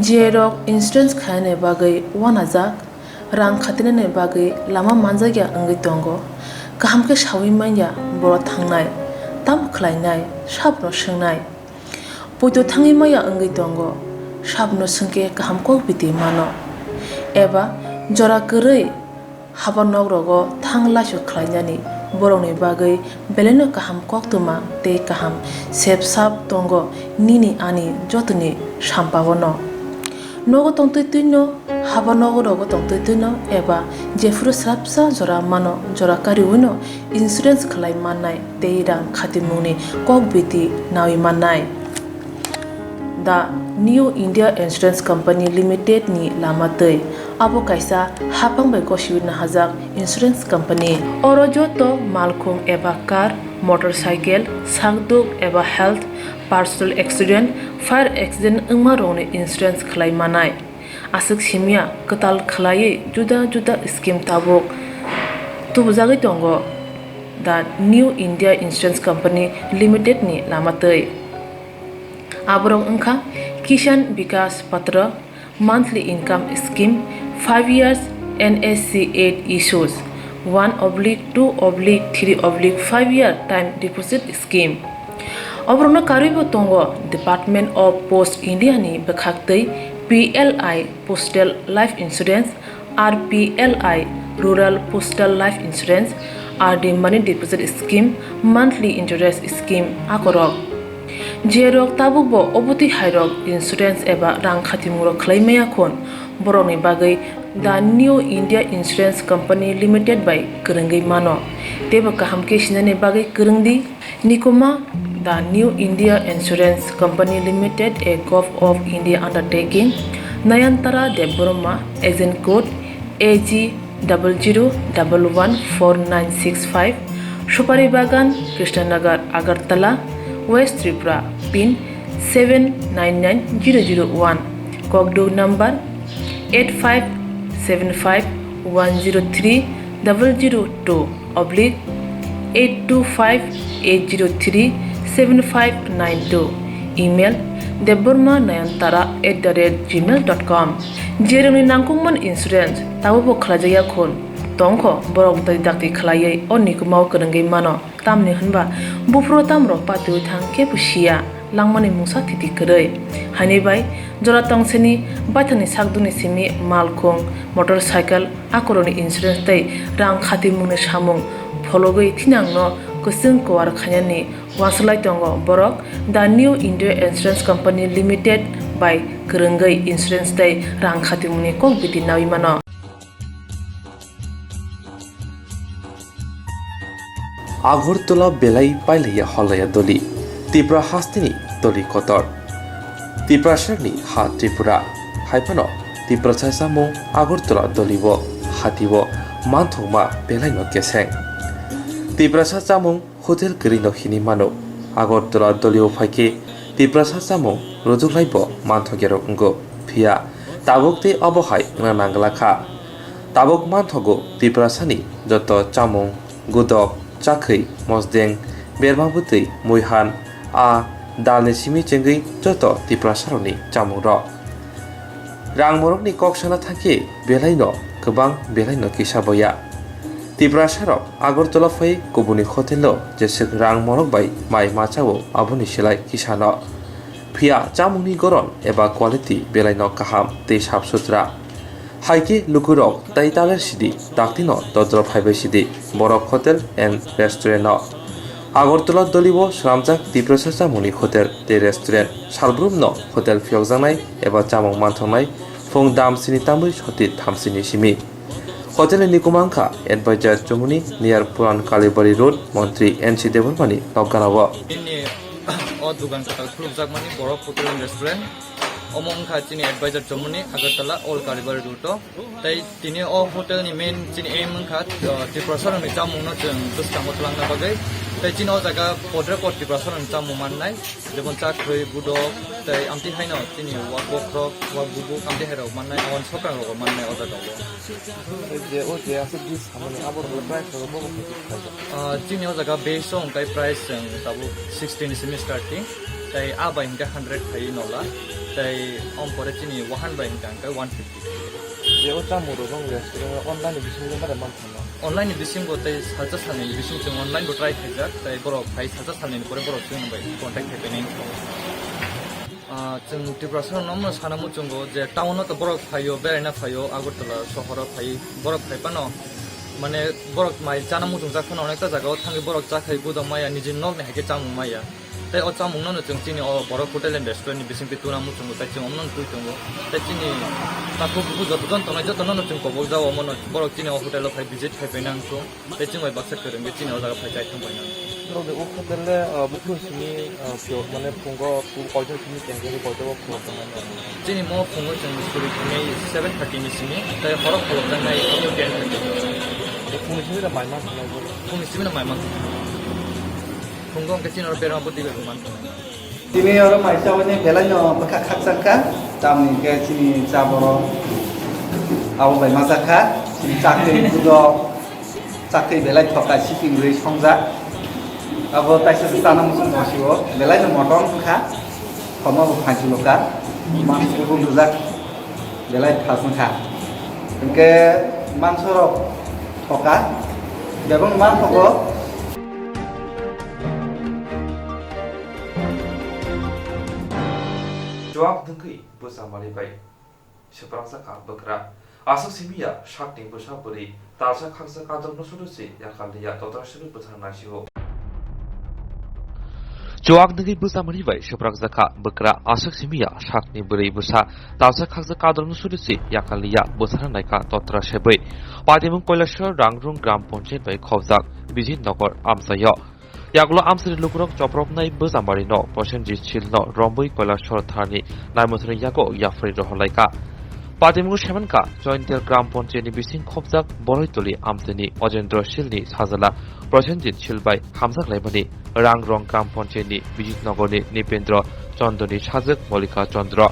Jerok insurance khainani bagwi uanajak, rang khatinani bagwi lama manjakya wngwi tongo. Kaham khe saui manya borok thangnai, tamo khlainai, sabono swngnai. Poito thangwi maya wngwi tongo, sabono swngkhe kaham kok biti mano. Eba jora kwrwi haba nok rogo thang laisu khlainani Borokni bagwi belaino kaham koktwma tei kaham sep sap tongo nini ani jotoni sampao no. Nogo tongtwi twino, haba nogo rogo tongtwi twino eba jephuru swrapsa jora mano, jora kariwino insurance khlai mannai tei rang khatimungni kok biti nawi mannai. The New India Insurance Company Limited ni lama twi. Abo kaisa haphang bai gosiwi nahajak insurance company. Oro joto malkhung eba car, motorcycle, sakduk eba health, personal accident, fire accident wngma rokni insurance khlai manai. Aswk simya kwtal khlaiwi juda juda scheme tabuk tubujagwi tongo the New India Insurance Company Limited ni lama twi. Aborok wngkha Kisan Vikas Patra, monthly income scheme, five years N S C eight issues, one oblique two oblique three oblique five year time deposit scheme. Oborokno karwibo tongo Department of Post India ni bwkhaktwi P L I Postal Life Insurance, R P L I Rural Postal Life Insurance, R D Money Deposit Scheme, Monthly Interest Scheme akorok. Jerok tabukbo obotwi hairok insurance eba rang khatimungrok khlai maya khun, borokni bagwi The New India Insurance Company Limited bai kwrwngwi mano. Teibo kaham khe sinani bagwi kwrwngdi. Nikuma, The New India Insurance Company Limited, a Govt of India undertaking, Nayantara Debbarma, agent code A G double zero double one four nine six five, Supari Bagan, Krishnanagar, Agartala, West Tripura, pin seven nine nine zero zero one, kokduk number eight five seven five one zero three double zero two oblique eight two five eight zero three seven five nine two, email debbarma nayantara at the rate gmail dot com. Jerokni nangkukmani insurance tabukbo khlaijakya khun tongkho, borok dakti dakti khlaiwi o nikumao kwrwngwi mano. Tamni hwnba buphuru tamrok patiwi thang kebo siya, langmani mungsa thiti kwrwi. Haini bai jora tongsini baithangni sakdukni simi malkhung, motorcycle, akorokni insurance tei rang khatimungni samung phologwi thinangno kwchwng kuar khainani uansuk lai tongo borok. The New India Insurance Company Limited bai kwrwngwi insurance tei rang khatimungni kok biti nawi mano. Agartala belai pailaiya holaya doli, Tipra hasteni doli kotor. Tiprasarni ha Tripura, hai phano Tiprasa chamung Agartala dolibo, hatibo manthokma belaino keseng. Tiprasa chamung hotel kwrwino hini mano. Agartala dolio phaikhe Tiprasa chamung rwjuklaibo manthokya rok wngo. Phiya tabuk tei obo hai wngna nangla kha. Tabuk manthogo Tiprasani joto chamung, gudok, chakhwi, mosdeng, berma bwtwi, muihan, a dalni simi chengwi joto Tiprasarokni chamungrok. Rang morokni kok sana thangkhe belaino kwbang, belaino kisa boya. Tiprasarok Agartala phai kubuni hotelo jeswk rang morok bai mai ma chao, aboni silai kisano. Phiya chamungni goron eba quality belaino kaham tei sap sutra. Hai khe lukurok tai taler sidi, daktino dodro phaibai sidi borok hotel and restaurant-o. Agartala dolibo swnamjak Tiprasa chamungni hotel tei restaurant. Salbrumno hotel phiyokjaknai eba chamung manthoknai phung dam sini tamwi soti thamsini simi. Hotelni nikuma wngkha Advisor Chomoni near Puran Kalibari Road, Montri N C Debbarmani nokganao. Bini o dugan kwtal khulukjakmani Borok Hotel and Restaurant. Omo wngkha chini Advisor Chomoni, Agartala, Old Kalibari Road o. Tei tini o hotel ni main chini aim wngkha, uh, Tiprasa rokni chamung no chwng bwskango twlangna bagwi. Tei chini o jaga podre pod Tiprasa rokni chamung mannai. Jemon chakhwi, gudok, tei amtwi haino chini wak bokhorok, wak bubuk, amtwi hairok mannai, aboni sokrang rogo mannai o jaga o. Je o je aswk dis samani abo rok price rok bo bo khaijak khaijak. Ah, chini o jaga base o hwnkhe price chwng tabuk sixty ni simi starting, tei a bai hwnkhe hundred phaiwi nola, tei om pore chini wahan bai hwnkhe hwnkhe one fifty. Je o chamung rok wng restaurant o online ni bisingo mada man. Online ni bisingo tei salsa salnwi ni bising chwng online bo try khaijak, tei borok phai salsa salnwi ni pore borok chwng bai contact khai painai wngkha. Ah, chwng Tiprasa rokno omo sana muchungo je town o to borok phaio, beraina phaio, Agartala sohoro phai borok phai phano Mane borok mai chana muchungjak phano onekta jagao thangwi borok chakhai gudok maya, nijini nokni hai khe chamung maya. Tei o chamungno no chwng chini o borok hotel and restaurant ni bisingtwi tuna muchungo, tei chwng omono twi tongo. Tei chini takhuk bukhuk joto jon tongnai jotono no chwng kobok jao, omono borok chini o hotel o phai visit khai paina wngkhu. Tei chwng bai baksa kwrwngwi chini o jaga phai chai thang paina. Norok de o hotel le, ah, buphuru simi, ah, phiyok mane phungo, phu-, koitor simi tengkhe koitor o phungo tongnai. Chini mo phungo chwng suri thangwi seven thirty ni simi, tei horo kholopjaknai ten thirty. Phungni simi da mai man thangnai bo. Phungni simi da mai man thangnai. Phungo hwnkhe chini oro berma bwtwi bai bo man thangnai. Tini oro mai chabani belai no bwkha khakchang kha, tamni hwnkhe chini cha borok abo bai majak kha, chini chakri budok. Chakri belai thoka, siping rwi songjak. Abo taisa se chana muchung mosio, belai no motom wngkha. Khomo bo phainchulo kha. Mangso bo lujak, belai thas wngkha. Hwnkhe mangso rok thoka, bebak ma thogo. Chuak dwngwi bwsa manwi bai. Swprakjak kha bwkra. Aswk simi ya sakni bwsa bwrwi talsa khaksa kadrokno sudu se yakal liya totra simi bwthar naisio. Chuak nugwi bwsa mani bai swprakjak kha bwkra. Aswk simi ya sakni bwrwi bwsa talsa khaksa kadrokno sudu se yakal liya bwthar naikha totra sebwi. Patimung Koilashwar Rangrung Gram Panchayat bai khobjak Bijit Nagar amchaio. Yagulo amsari lukurok chopropnai bwsa mari no Prosenjit Sil no rombwi Koilashwar tharni naimwthangni yago yapharwi rohorlaikha. Patimungo semanka Jointial Gram Panchayat ni bising khobjak Boroitoli amchaini Ojendra Sil ni sajala Prosenjit Sil bai hamjak laimani Rangrong Gram Panchayat ni Bijit Nagar ni Nipendra Chandra ni sajwk Malika Chandra.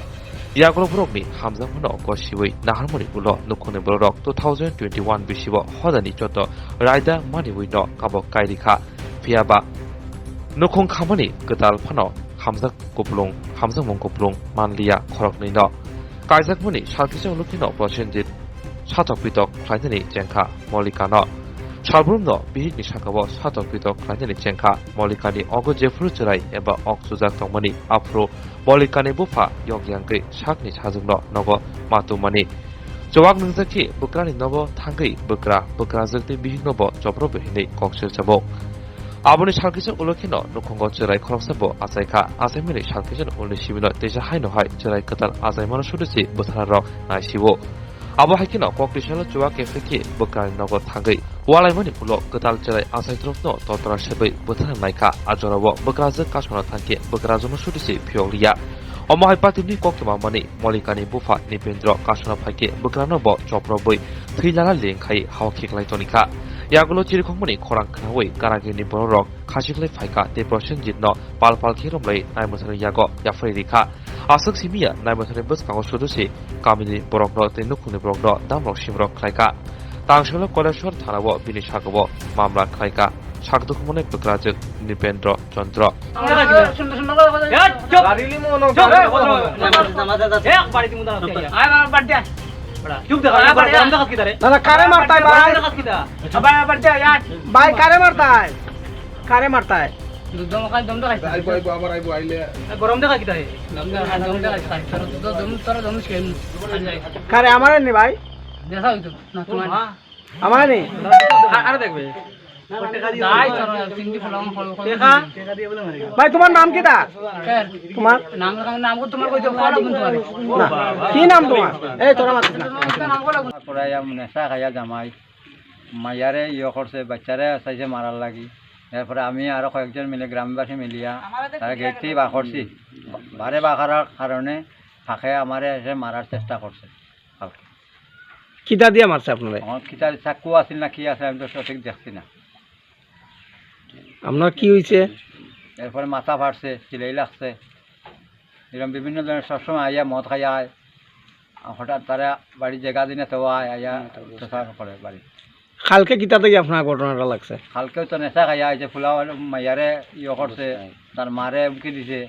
Yagulo borokni hamjakmano gosiwi naharmani ulo nukhungni bororok two thousand twenty-one bisibo hodani joto raida maniwi no kabo kairikha. Phiya ba nukhung khamani kwtal phano hamjak kuplung, hamjakmung kuplung manliya khoroknwi no. Kaijakmani salkisa ulo kheno Prosenjit satok pitok khlainani chengkha Malika no. Salbrum no bihikni saka-o satok pitok khlainani chengkha Malika ni ogo jephuru chwrai eba ok chujak tongmani aphuru Malika ni bupha yok yangwi sakni sajwkno nogo matumani. Chuak nungjak khe bwkrani nogo thangwi bwkra, bwkrajwk tei bihikno bo chopro bo hinwi kok silchabuk. Aboni salkisa ulo kheno nukhungo chwrai khoroksa bo achaikha. Achaimani salkisa ulni sibino teisa haino hai chwrai kwtal achaimano sudu se bwthararok naisio. Abo hai kheno kok tisalo chuak khe khe bwkrani nogo thangwi walaimani ulo kwtal chwrai achaitrokno totra sebwi bwthar naikha. A jorao bwkrajwk kasona thangkhe bwkrajwkno sudu se phiyok liya. Omo hai patini kok twmamani Malikani bupha Nipendra kasona phaikhe bwkrano bo choprobwi thwi lala leng khai hao khiklai tonikha. Yagulo chirikhokmani khorang khnaui karagini bororok khasiklai phaikha tei Prosenjitno pal pal khe romlai naimwthangni yago yapharwi rikha. Aswk simi ya naimwthangni bwskango sudu se kamini borokno tei nukhungni borokno damrok simrok khlaikha. Tangselo Koilashwar thanao bini sakao mamla khlaikha. Sak dukhumanai bwkrajwk Nipendra Chandra. चुप। एक बारी तुम उधर हट जाइए। चुप देखा, एक बार गरम देखा किधर है? ना, ना, कारे मारता है भाई? गरम देखा किधर है? भाई, कारे मारता है? कारे मारता है? दम का, दम देखा। आइबो, आइबो, आबार आइबो, आइले। गरम देखा किधर है? दम देखा, दम देखा। तोर दम, तोर दम से। कारे हमारे नहीं भाई? जैसा हो तो, ना तुम्हारा। हमारे नहीं। अरे देख भाई। ভাই, তোমার নাম কিতা? তোমার নাম, নাম তোমার কই দেব? না, কি নাম তোমার? এই, তোরা মাতিস না। করাইয়া নেশা খাইয়া জামাই, মাইয়ারে ইয়ে করছে, বাচ্চারে চাইছে মারার লাগি। এরপরে আমি আরো কয়েকজন মিলে, গ্রামবাসী মিলিয়া তারা গেটটি বার করছি। বারে বার করার কারণে ফাঁকে আমারে এসে মারার চেষ্টা করছে কালকে। কিতা দিয়া মারছে আপনারে? আমার কিতা চাকু আছিল না কি আছে, আমি তো সঠিক দেখছি না। আপনার কি হইছে? এরপরে মাথা ফাটছে, সিলাই লাগছে, এরকম বিভিন্ন ধরনের সবসময় আইয়া মদ খাইয়া আয়। আর হঠাৎ তারা বাড়ির জায়গা দিনে তো আয়, আইয়া অত্যাচার করে বাড়ি। কালকে কিতা থেকে আপনার ঘটনাটা লাগছে? কালকেও তো নেশা খাইয়া আইছে, ফুলা মাইয়ারে ইয়ে করছে, তার মারে হুমকি দিছে।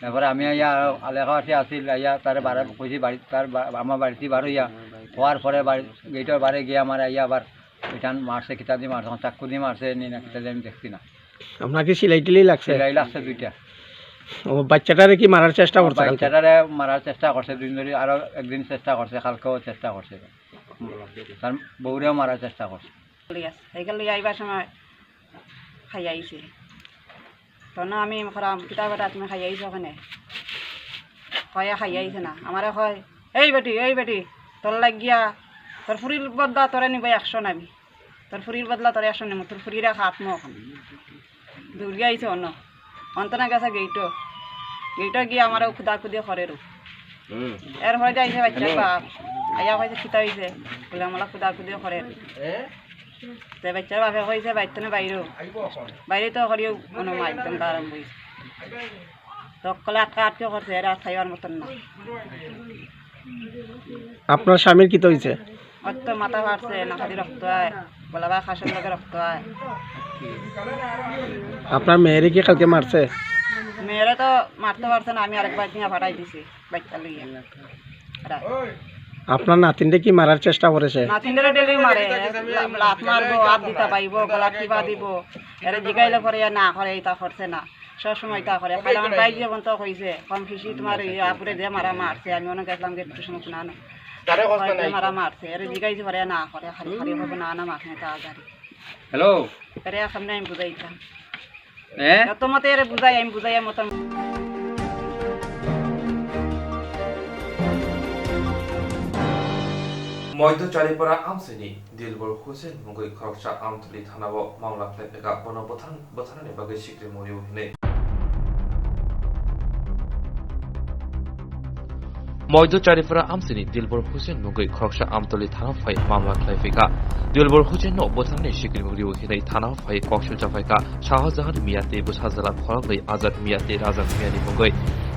তারপরে আমি আইয়া আরো এলাকাবাসী আছিল, আইয়া তারে বারে কইছি বাড়ি, তার বা-, আমার বাড়িতে বার হইয়া হওয়ার পরে বাড়ি, গেটের বারে গিয়ে আমার আইয়া আবার ইটান মারছে, কিতা দিয়ে মারছে, আমার চাকু দিয়ে মারছে, নি না কিতা দিয়ে আমি দেখছি না। আপনার কি সিলাই টিলাই লাগছে? সিলাই লাগছে দুইটা। ও, বাচ্চাটারে কি মারার চেষ্টা করছে কালকে? বাচ্চাটারে মারার চেষ্টা করছে দুই দিন ধরে, আরো একদিন চেষ্টা করছে, কালকেও চেষ্টা করছে। তার বউরেও মারার চেষ্টা করছে। লইয়া, সাইকেল লইয়া আইবার সময় খাইয়া আইছে। তখন আমি করাম, "কিতা বেটা, তুমি খাইয়া আইছো কেনে?" কয়, "খাইয়া আইছে না।" আমারে কয়, "এই বেটি, এই বেটি, তোর লাগিয়া, তোর ফুরির বদলা তোরে নিব একশো আমি। তোর ফুরির বদলা তোরে একশো নিব, তোর ফুরিরে খাত মো এখন।" দৌড়িয়া আইছে অন্য। অন্তনা গেছে গেইটো। গেইটো গিয়া আমারে খুদা খুদি করে রূপ। হুম। এরপরে যে আইছে বাচ্চার হ্যালো। বাপ। আইয়া কইছে, "কিতা হইছে?" বলে, "আমরা খুদা খুদি করে।" তে বাচ্চার বাপে কইছে, "বাইর তো না বাইরো।" বাইরে তো করিও কোনো মাধ্যম আরম্ভ হইছে। তো কলে আটকা আটকে করছে, এরা আটকাইবার মতন না। আপনার স্বামীর কিতা হইছে? অত মাথা ফাটছে, নাকাদি রক্ত আয়, গলা বা খাসের লগে রক্ত আয়। আপনার মেয়েরে কি কালকে মারছে? মেয়েরে তো মারতে পারছে না, আমি আরেকবার নিয়ে ফাটাই দিছি, বাইকটা লইয়া। রা-, আপনার নাতিনরে কি মারার চেষ্টা করেছে? নাতিনরে ডেলি মারে, লা-, লাত মারবো, হাত দিতে পাইবো, গলা টিপা দিব। এরে জিগাইলে পরে না করে, এটা করছে না। সব সময় তা করে। খালি আমার বাইক যেমন তো কইছে, কম বেশি তোমার এই আপুরে যে মারা মারছে, আমি অনেক গেছিলাম যে একটু সময় না, না। তারে কষ্ট কয় যে নাই। মারা মারছে, এরে জিগাইছে পারে না করে, খালি খালি হবে না, না মারছে না, তা জানি। হ্যালো। এরে এখন আমি বুঝাইতাম। হ্যাঁ? যত মতে এরে বুঝাই, আমি বুঝাই মতন। মধ্য চারিপাড়া আমসেনি দিলবর Hossain mungwi khoroksa Amtoli thanao mamla khlaiphikha, bono bwthang-, bwtharnani bagwi sikri moriu hinwi. Moidu Charipura amsini Dilbor Hussein mungwi khoroksa Amtoli thanao phai mamla khlaiphikha. Dilbor Hussein no bwtharnani sikri moriu hinwi thanao phai koksilcha phaikha Shahjahan Mia tei bwsajwla khoroknwi Azad Mia tei Razak Mia ni mungwi.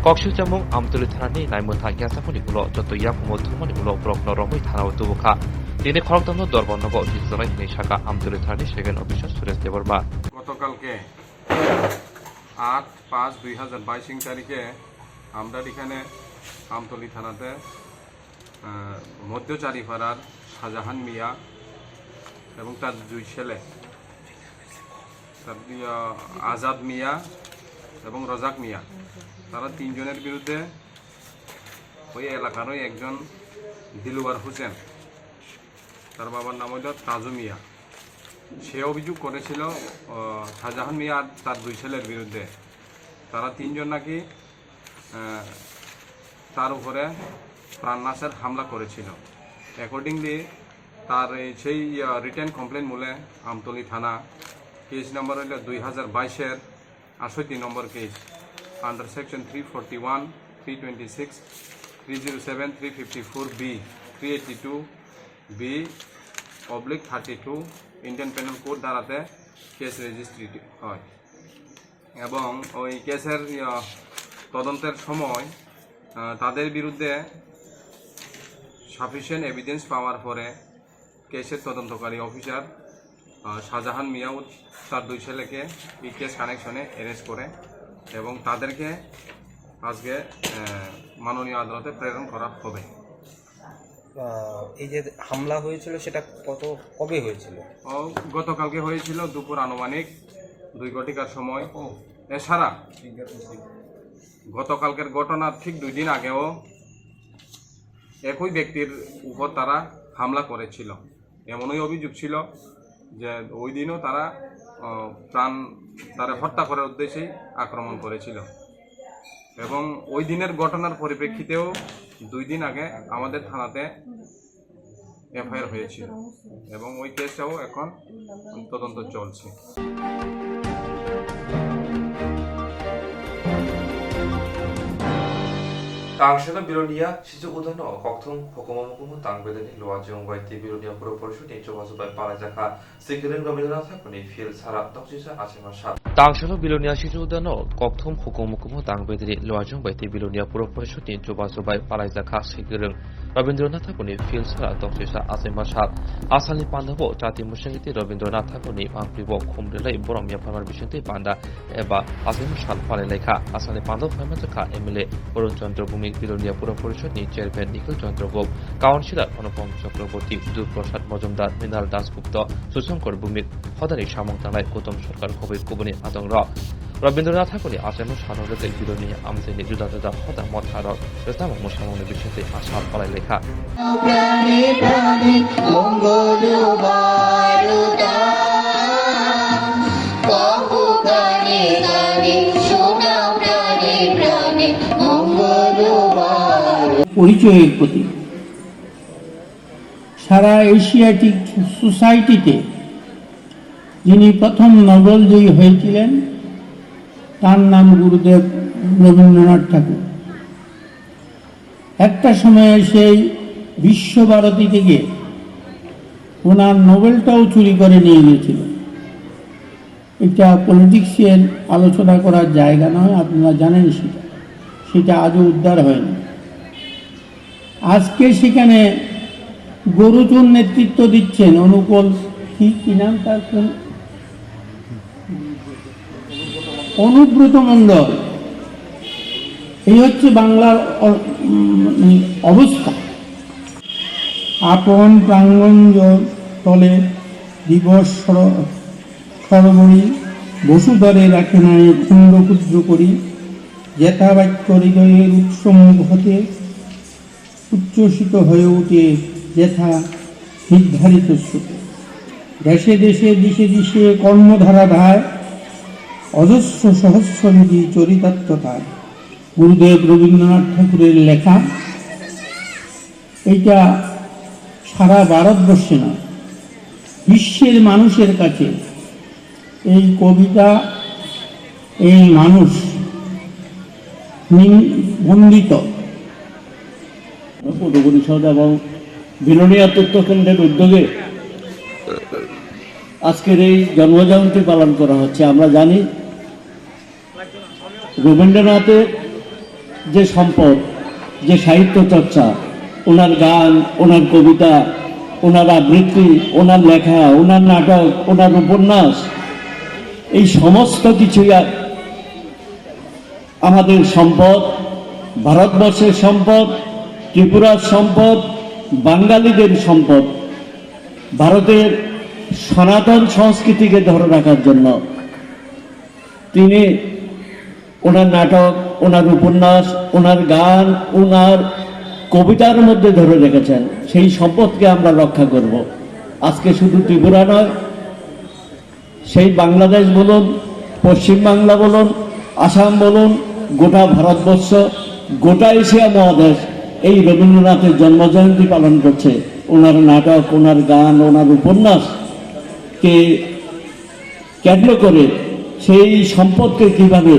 Koksilchamung Amtoli thanani naimwthang yachaphani ulo joto yakumo thumani ulo borokno romwi thanao tubukha. Tini khoroktham no dorbar nogo rijak hinwi sakha Amtoli thanani second officer Suresh Debbarma. গতকালকে আট পাঁচ দুই হাজার বাইশ ইং তারিখে আমরা এখানে আমতলি থানাতে, আহ, মধ্য চারিপাড়ার শাহজাহান মিয়া এবং তার দুই ছেলে, তার, ইয়া, আজাদ মিয়া এবং রজাক মিয়া, তারা তিনজনের বিরুদ্ধে ওই এলাকারই একজন দিলওয়ার হোসেন, তার বাবার নাম হইল তাজু মিয়া। সে অভিযোগ করেছিল, আহ, শাহজাহান মিয়া আর তার দুই ছেলের বিরুদ্ধে। তারা তিনজন নাকি, আহ, তার উপরে প্রাণনাশের হামলা করেছিল। Accordingly, তার এই সেই, আহ, written complaint মূলে আমতলী থানা, কেস নাম্বার হইল দুই হাজার বাইশের আটষট্টি নম্বর case, under section three forty one, three twenty six, three zero seven, three fifty four B, three eighty two B oblique thirty two Indian Penal Code ধারাতে কেস রেজিস্ট্রি হয়। এবং ওই কেসের, ইয়া, তদন্তের সময়, আহ, তাদের বিরুদ্ধে সাফিসিয়েন্ট এভিডেন্স পাওয়ার পরে কেসের তদন্তকারী অফিসার, আহ, শাহজাহান মিয়া ও তার দুই ছেলেকে এই কেস কানেকশনে অ্যারেস্ট করে এবং তাদেরকে আজকে, আহ, মাননীয় আদালতে প্রেরণ করা হবে। আহ, এই যে হামলা হয়েছিল, সেটা কত, কবে হয়েছিল? ও, গতকালকে হয়েছিল দুপুর আনুমানিক দুই ঘটিকার সময়। এছাড়া গতকালকের ঘটনার ঠিক দুই দিন আগেও একই ব্যক্তির উপর তারা হামলা করেছিল। এমনই অভিযোগ ছিল যে ওই দিনও তারা, আহ, প্রাণ, তারা হত্যা করার উদ্দেশ্যেই আক্রমণ করেছিল। এবং ওই দিনের ঘটনার পরিপ্রেক্ষিতেও দুই দিন আগে আমাদের থানাতে এফআইআর হয়েছিল এবং ওই কেসটাও এখন তদন্ত চলছে। Tangshelo Bilonia sichu udano kokthum hukumu mukumu tang bedeni luajung bai tei Bilonia Puro Porishod ni chubachu bai palaijakha. Sikirwng Rabindranath Thakurni Phil Sara Doksisa Achaima Sal. Tangshelo Bilonia sichu udano kokthum hukumu mukumu tang bedeni luajung bai tei Bilonia Puro Porishod ni chubachu bai palaijakha sikirwng Rabindranath Thakurni Phil Sara Doksisa Achaima Sal. Asalni pandabo chati musangiti Rabindranath Thakurni mangpilibo khum relai borom yapharmar bisingtwi panda eba Achaima Sal palailaikha. Asalni pandao phaimanjakha M L A Arun Chandra Bhumik, Bilonia Puro Porishod ni Chairman Nikhil Chandra Gop, Councillor Anupam Chakraborty, Dur Prasad Majumdar, Mrinal Das Gupta, Sushankar Bhumik, hodani samung tangnai Gautam Sarkar khobwi kubuni adongrok. Rabindranath Thakurni achaimung sano rwgwi Biruni amchaini juda juda hoda motharok rwchapmung mwsamungni bisingtwi asal palai laikha. পরিচয়ের প্রতি সারা এশিয়াটিক সোসাইটিতে যিনি প্রথম নোবেল জয়ী হয়েছিলেন, তার নাম গুরুদেব রবীন্দ্রনাথ ঠাকুর। একটা সময়ে সেই বিশ্বভারতী থেকে ওনার নোবেলটাও চুরি করে নিয়ে গেছিল। এটা পলিটিক্সের আলোচনা করার জায়গা নয়, আপনারা জানেন সেটা। সেটা আজও উদ্ধার হয়নি। আজকে সেখানে গরুচুর নেতৃত্ব দিচ্ছেন অনুকূল, কি, কি নাম তার, কোন? অনুব্রত মণ্ডল। এই হচ্ছে বাংলার অ-, উম, অবস্থা। আপন প্রাঙ্গণ জ-, তলে দিবস সর-, সরবরি বসুধরে রাখে নাই খণ্ড ক্ষুদ্র করি, যেথা বাক্য হৃদয়ের উৎস মুখ হতে উচ্ছ্বসিত হয়ে উঠে যেথা নির্ধারিত স্রোতে। দেশে দেশে দিশে দিশে কর্মধারা ধায় অজস্র সহস্র নিধি চরিতার্থতায়। গুরুদেব রবীন্দ্রনাথ ঠাকুরের লেখা এইটা সারা ভারতবর্ষে নয়, বিশ্বের মানুষের কাছে এই কবিতা, এই মানুষ নিন-, বন্দিত। পূর্ব পরিষদ এবং বিলোনিয়া তথ্য কেন্দ্রের উদ্যোগে আজকের এই জন্মজয়ন্তী পালন করা হচ্ছে। আমরা জানি রবীন্দ্রনাথের যে সম্পদ, যে সাহিত্য চর্চা, ওনার গান, ওনার কবিতা, ওনার আবৃত্তি, ওনার লেখা, ওনার নাটক, ওনার উপন্যাস, এই সমস্ত কিছুই আ-, আমাদের সম্পদ, ভারতবর্ষের সম্পদ, ত্রিপুরার সম্পদ, বাঙালিদের সম্পদ। ভারতের সনাতন সংস্কৃতিকে ধরে রাখার জন্য তিনি ওনার নাটক, ওনার উপন্যাস, ওনার গান, ওনার কবিতার মধ্যে ধরে রেখেছেন। সেই সম্পদকে আমরা রক্ষা করব। আজকে শুধু ত্রিপুরা নয়, সেই বাংলাদেশ বলুন, পশ্চিম বাংলা বলুন, আসাম বলুন, গোটা ভারতবর্ষ, গোটা এশিয়া মহাদেশ এই রবীন্দ্রনাথের জন্মজয়ন্তী পালন করছে। ওনার নাটক, ওনার গান, ওনার উপন্যাসকে কেন্দ্র করে সেই সম্পদকে কিভাবে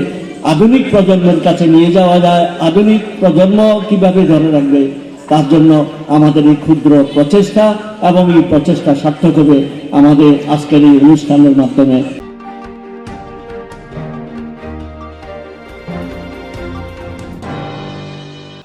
আধুনিক প্রজন্মের কাছে নিয়ে যাওয়া যায়, আধুনিক প্রজন্ম কিভাবে ধরে রাখবে, তার জন্য আমাদের এই ক্ষুদ্র প্রচেষ্টা এবং এই প্রচেষ্টা সার্থক হবে আমাদের আজকের এই অনুষ্ঠানের মাধ্যমে।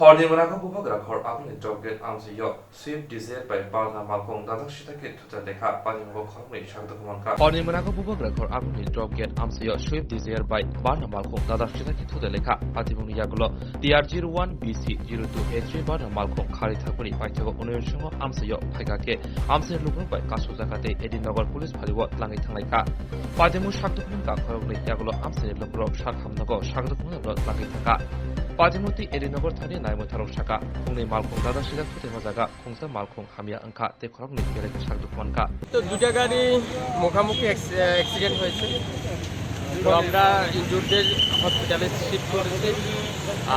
Horni mwnago bubagra khor aboni drop gate amchaio Swift Dzire bai Barna malkhung dadak sita khe thuta lekha, Patimogo khoroknwi sak dokmangkha. Horni mwnago bubagra khor aboni drop gate amchaio Swift Dzire bai Barna malkhung dadak sita khe thuta lekha, Patimoni yagulo T R zero one B C zero two H three Barna malkhung khari thakmani paithago unoi songo amchaio phaikha khe amchaini lukurok bai kasukjakha tei Edinogar police phalio tlangwi thanglaikha. Patimoni sak dokmangkha khoroknwi yagulo amchaini lukurok sak hamnago sak dokmangno tlangwi thangkha. Patimoni tei Edinogar thani naimwtharok saka phungni malkhung dadak sita thutai ma jaga khungsa malkhung hamya wngkha tei khoroknwi belai khe sak duk mankha. তো দুইটা গাড়ি মুখামুখি অ্যাক্স-, অ্যাক্সিডেন্ট হয়েছে। তো আমরা ইনজুরদের হসপিটালে শিফট করেছি,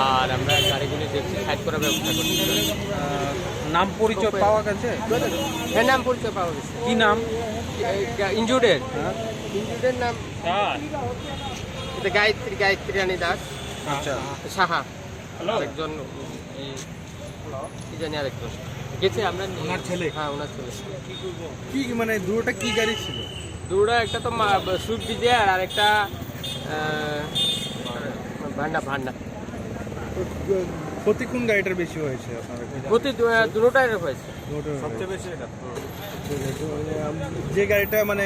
আর আমরা গাড়িগুলি দেখছি, সাইড করার ব্যবস্থা করছি। আহ, নাম পরিচয় পাওয়া গেছে? হ্যাঁ, নাম পরিচয় পাওয়া গেছে। কি নাম? এ, গা-, ইনজুর্ডের? হ্যাঁ। ইনজুর্ডের নাম? এটা গায়ত্রী, গায়ত্রী রানী দাস। আচ্ছা। সাহা। হ্যালো। একজন, এই কি জানি আরেকজন। গেছে আমরা নিয়ে ওনার ছেলে? হ্যাঁ, ওনার ছেলে। কি, কি মানে দুটোটা কি গাড়ি ছিল? দুটোটা একটা তো মা-, সুইফট ডিজায়ার আর একটা, আহ, ভান্ডা, ভান্ডা। তো, ক্ষতি কোন গাড়িটার বেশি হয়েছে আপনার কাছে? ক্ষতি দু-, দুটোটাই হয়েছে। দুটোটাই হয়েছে। সবচেয়ে বেশি এটা। হুম। ঠিক আছে, মানে, আম-, যে গাড়িটা, মানে,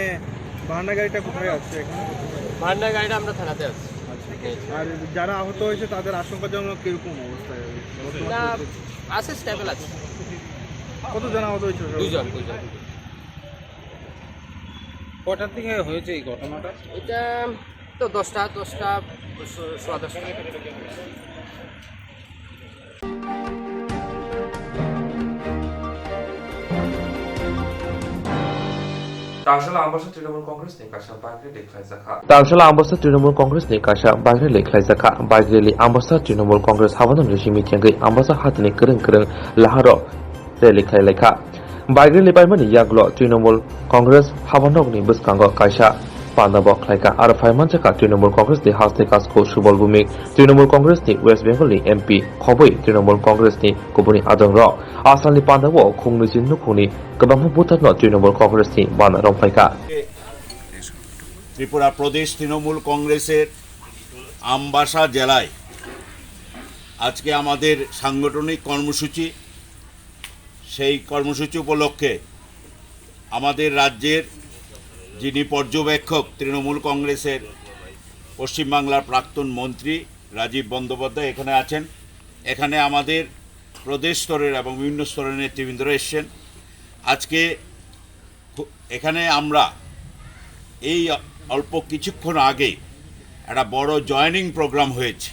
ভান্ডা গাড়িটা কোথায় আছে এখন? ভান্ডা গাড়িটা আমরা থানাতে আছে। আচ্ছা। আর যারা আহত হয়েছে তাদের আশঙ্কাজনক কিরকম অবস্থায়? বর্তমান না, পরিস্থিতি? আছে, স্টেবল আছে। কতজন আহত হয়েছে? দুজন, দুজন। কটার দিকে হয়েছে এই ঘটনাটা? এটা তো দশটা, দশটা, সো-, সোয়া দশটা। Tangsala Ambasa Trinamool Congress ni kaisa bike rally khlaijakha. Tangsala Ambasa Trinamool Congress ni kaisa bike rally khlaijakha. Bike rally Ambasa Trinamool Congress habanokni simi chengwi Ambasa hatini kwrwng kwrwng laharok rally khlailaikha. Bike rally paimani yagulo Trinamool Congress habanokni bwskango kaisa panda bo khlaikha. Aro phaimanjakha Trinamool Congress ni hasteni kasko Subal Bhumik, Trinamool Congress ni West Bengal ni M P khobwi Trinamool Congress ni kubuni adongrok. Asalni panda o khungnwi si nukhungni kwbangma bwthakno Trinamool Congress ni bana romkhlaikha. Tripura প্রদেশ তৃণমূল কংগ্রেসের আমবাসা জেলায় আজকে আমাদের সাংগঠনিক কর্মসূচি। সেই কর্মসূচি উপলক্ষে আমাদের রাজ্যের যিনি পর্যবেক্ষক তৃণমূল কংগ্রেসের পশ্চিমবাংলার প্রাক্তন মন্ত্রী রাজীব বন্দ্যোপাধ্যায় এখানে আছেন। এখানে আমাদের প্রদেশ স্তরের এবং বিভিন্ন স্তরের নেতৃবৃন্দরা এসছেন। আজকে খু-, এখানে আমরা এই অল্প কিছুক্ষণ আগে একটা বড় জয়েনিং প্রোগ্রাম হয়েছে।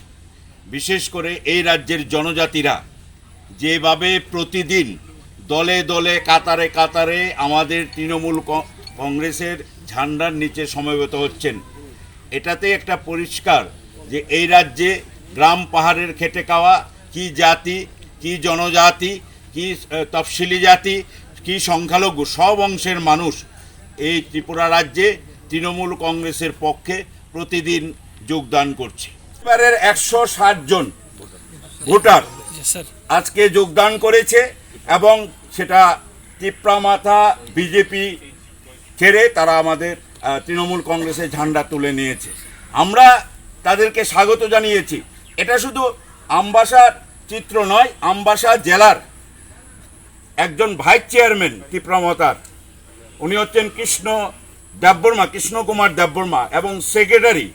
বিশেষ করে এই রাজ্যের জনজাতিরা যেভাবে প্রতিদিন দলে দলে, কাতারে কাতারে আমাদের তৃণমূল ক-, কংগ্রেসের ঝান্ডার নিচে সমবেত হচ্ছেন, এটাতে একটা পরিষ্কার যে এই রাজ্যে গ্রাম পাহাড়ের খেটে খাওয়া, কি জাতি, কি জনজাতি, কি, আহ, তফসিলি জাতি, কি সংখ্যালঘু, সব অংশের মানুষ এই ত্রিপুরা রাজ্যে তৃণমূল কংগ্রেসের পক্ষে প্রতিদিন যোগদান করছে। এবারের একশো ষাট জন ভোটার আজকে যোগদান করেছে এবং সেটা তিপ্রামাথা বিজেপি ছেড়ে তারা আমাদের, আহ, তৃণমূল কংগ্রেসের ঝান্ডা তুলে নিয়েছে। আমরা তাদেরকে স্বাগত জানিয়েছি। এটা শুধু আমবাসার চিত্র নয়, আমবাসা জেলার একজন ভাইস চেয়ারম্যান তিপ্রামাথার, উনি হচ্ছেন কৃষ্ণ দেববর্মা, কৃষ্ণ কুমার দেববর্মা, এবং সেক্রেটারি,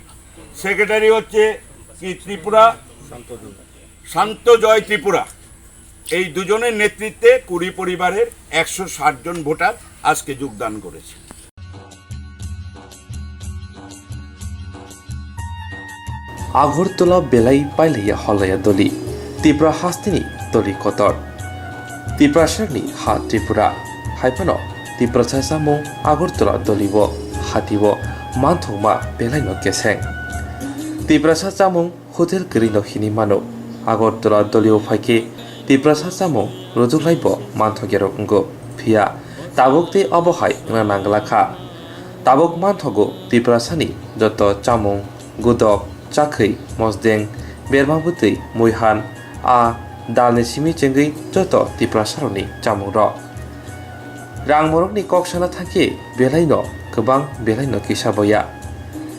সেক্রেটারি হচ্ছে কি ত্রিপুরা, শান্তজয় ত্রিপুরা। এই দুজনের নেতৃত্বে কুড়ি পরিবারের একশো ষাট জন ভোটার আজকে যোগদান করেছে। Agartala belai pailaiya holaya doli, Tipra hasteni doli kotor. Tiprasarni ha Tripura, haiphano Tiprasa chamung Agartala dolibo, hatibo manthokma belaino keseng. Tiprasa chamung hotel kwrwino hinwi mano. Agartala dolio phaikhe Tiprasa chamung rwjuklaibo manthokyarok wngo. Phiya tabuk tei obo hai wngna nangla kha. Tabuk manthogo Tiprasani joto chamung, gudok, chakhwi, mosdeng, berma bwtwi, muihan, a dalni simi chengwi joto Tiprasarokni chamungrok. Rang morokni kok sana thangkhe belaino kwbang, belaino kisa boya.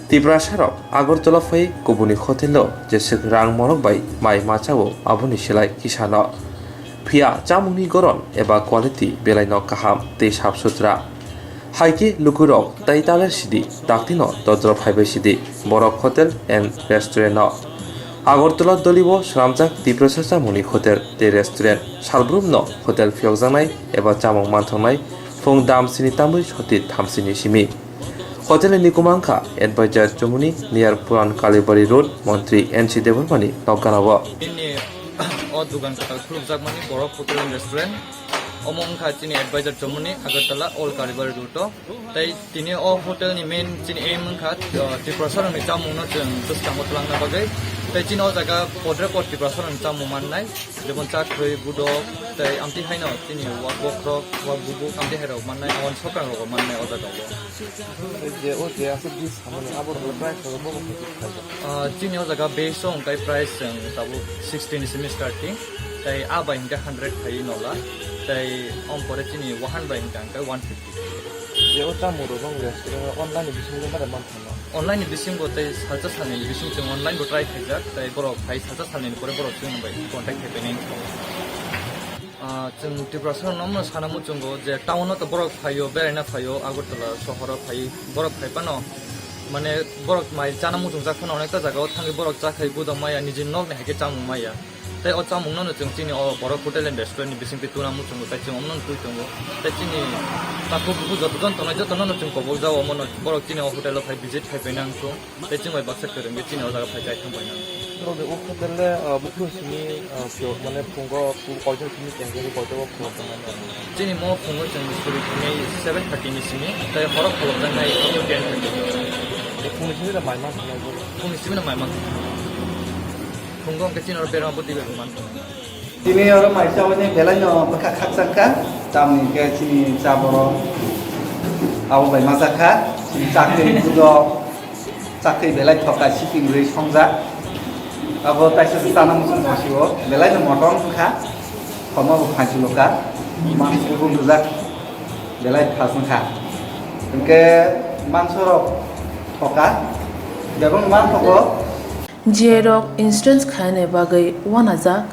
Tiprasarok Agartala phai kubuni hotelo jeswk rang morok bai mai ma chao, aboni silai kisano. Phiya chamungni goron eba quality belaino kaham tei sap sutra. Haikhe lukurok tai taler sidi, taktino dodro phaibai sidi, Borok Hotel and Restaurant no. Agartala dolibo swnamjak Tiprasa chamungni hotel tei restaurant. Salbrumno hotel phiyokjaknai eba chamung manthoknai phung dam sini tamwi soti thamsini simi. Hotel ni nikuma wngkha Advisor Chomoni near Puran Kalibari Road, Montri N C Debbarmani nokganao. Bini o dugan kwtal khulukjakmani Borok Hotel and Restaurant. Omo wngkha chini Advisor Chomoni, Agartala, Old Kalibari Road o. Tei tini o hotel ni main chini aim wngkha, uh, Tiprasa rokni chamung no chwng bwskango twlangna bagwi. Tei chini o jaga podre pod Tiprasa rokni chamung mannai. Jemon chakhwi, budok, tei amtwi haino chini wak bokhorok, wak bubuk, amtwi hairok mannai, aboni sokang rok mannai o jaga o. Je o je aswk dis samani abo rok price rok bo bo khaijak. Ah, chini o jaga base o hwnkhe price chwng tabuk sixteen simi starting, tei a bai hwnkhe hundred khai nola, tei om pore chini wahan bai hwnkhe hwnkhe one fifty. Je o chamung rok bang restaurant online ni bisingo bare man thangma. Online ni bisingo tei salsa salni bising chwng online bo try khaijak, tei borok phai salsa salni ni pore borok chwng bai contact khai pai nai. Ah, chwng Tiprasa rokno omo sana muchungo je town o to borok phaio, beraina phaio, Agartala sohoro phai, borok phai phano, mane, borok mai chana muchungjak phano onekta jaga o thangwi borok cha khai budok maya, nijini nok ni hai khe chamung maya. Tei o chamungno no chwng chini o borok hotel and restaurant ni bisingtwi tuna muchungo, tei chwng omono twi tongo. Tei chini takhuk bukhuk joto jon tongnai, jotono no chwng kobok jao, omono borok chini o hotel o phai visit khai paina wngkhu. Tei chwng bai baksa kwrwngwi chini o jaga phai chai thang paina. Bro, o hotel le, ah, buphuru simi, ah, kyo, mane phungo, phu-, koitor simi tengkhe koitor o phungo tongnai. Chini mo phungo chwng suri thangwi seven thirty ni simi, tei horo kholopjaknai abo ten thirty. Phungni simi da mai ma thangwi. Phungni simi da mai ma thangwi. Phungo hwnkhe chini oro berma bwtwi bai man thangwi. Tini oro mai chawini belai no bwkha khakchang kha, tamni hwnkhe chini cha borok abo bai ma jak kha, chini chakri budok. Chakri belai thoka siping rwi songjak. Abo taisa se chana muchung tongsi o belai no motom wngkha. Khomo bo phanchi loka. Mansi bo rijak. Belai thas wngkha. Hwnkhe mansorok thoka. Bebak man thogo. J rok insurance khaina bagwi wanajak,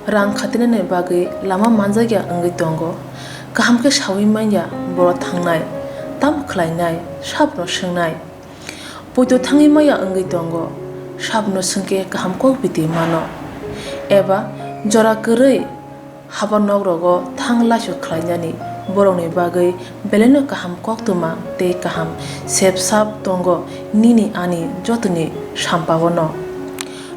rang khatinani bagwi lama manjakya wngwi tongo. Kaham khe sawi manya borok thangnai, tamo khlainai, sabno swngnai. Poito thangwi maya wngwi tongo, sabno swngkhe kaham kok biti mano. Eba jora kwrwi haba nok rogo thang laisok khlainani borokni bagwi belaino kaham koktwma tei kaham sep sap tongo nini ani jotoni sampao no.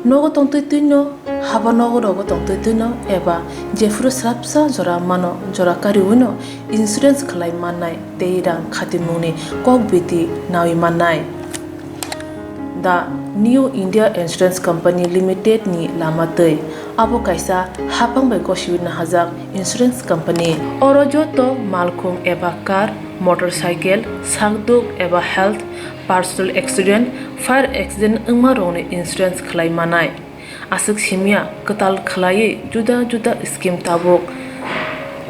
Nogo tongtwi twino, haba nogo rogo tongtwi twino eba jephuru swrapsa jora mano, jora kariwino insurance khlai mannai tei rang khatimungni kok biti nawi mannai. The New India Insurance Company Limited ni lama twi. Abo kaisa haphang bai gosiwi nahajak insurance company. Oro joto malkhung eba car, motorcycle, sakduk eba health, personal accident, fire accident wngma rokni insurance khlai manai. Aswk simya kwtal khlaiwi juda juda scheme tabuk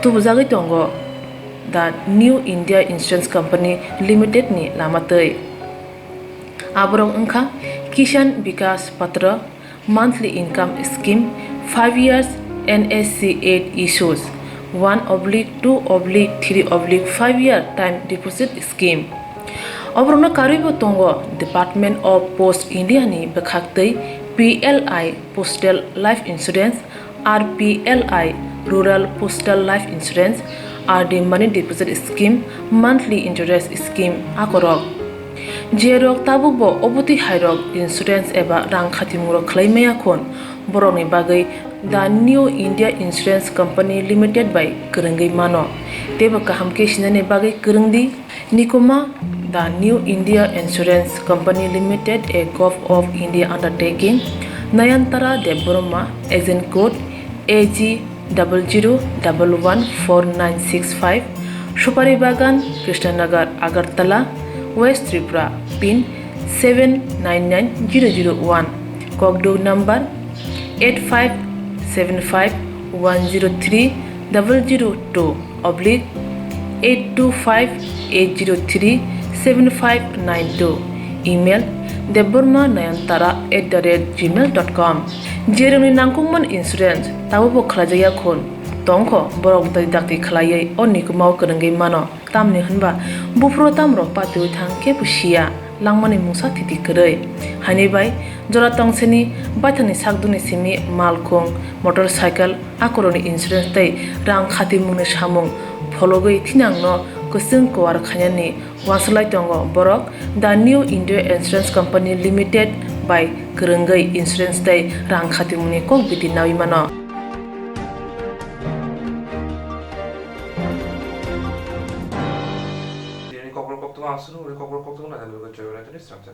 tubujagwi tongo the New India Insurance Company Limited ni lama twi. Aborok wngkha Kisan Vikas Patra, monthly income scheme, five years N S C eight issues, one oblique two oblique three oblique five year time deposit scheme. Oborokno karwibo tongo Department of Post India ni bwkhaktwi P L I Postal Life Insurance, R P L I Rural Postal Life Insurance, R D Money Deposit Scheme, Monthly Interest Scheme akorok. Jerok tabukbo obotwi hairok insurance eba rang khatimungrok khlai maya khun, borokni bagwi The New India Insurance Company Limited bai kwrwngwi mano, teibo kaham khe sinani bagwi kwrwng di. Nikuma, The New India Insurance Company Limited, a Govt of India undertaking, Nayantara Debbarma, Agent Code A G double zero double one four nine six five, Supari Bagan, Krishnanagar, Agartala, West Tripura, pin seven nine nine zero zero one, Kokduk number eight five seven five one zero three double zero two oblique eight two five eight zero three seven five nine two, email debbarma nayantara at the rate gmail dot com. Jerokni nangkukmani insurance tabukbo khlaijakya khun tongkho, borok bwtwi dakti khlaiwi o nikumao kwrwngwi mano. Tamni hwnba buphuru tamrok patiwi thang khe bo siya, langmani mungsa thiti kwrwi. Haini bai jora tongseni baithangni sakdukni simi malkhung, motorcycle, akorokni insurance tei rang khatimungni samung phologwi thinangno kwchwng kuar khainani uansuk lai tongo borok The New India Insurance Company Limited bai kwrwngwi insurance tei rang khatimungni kok biti nawi mano. Tini kokborok koktwma aswk nungwi kokborok koktwma naina bagwi chwrai tini srangsa.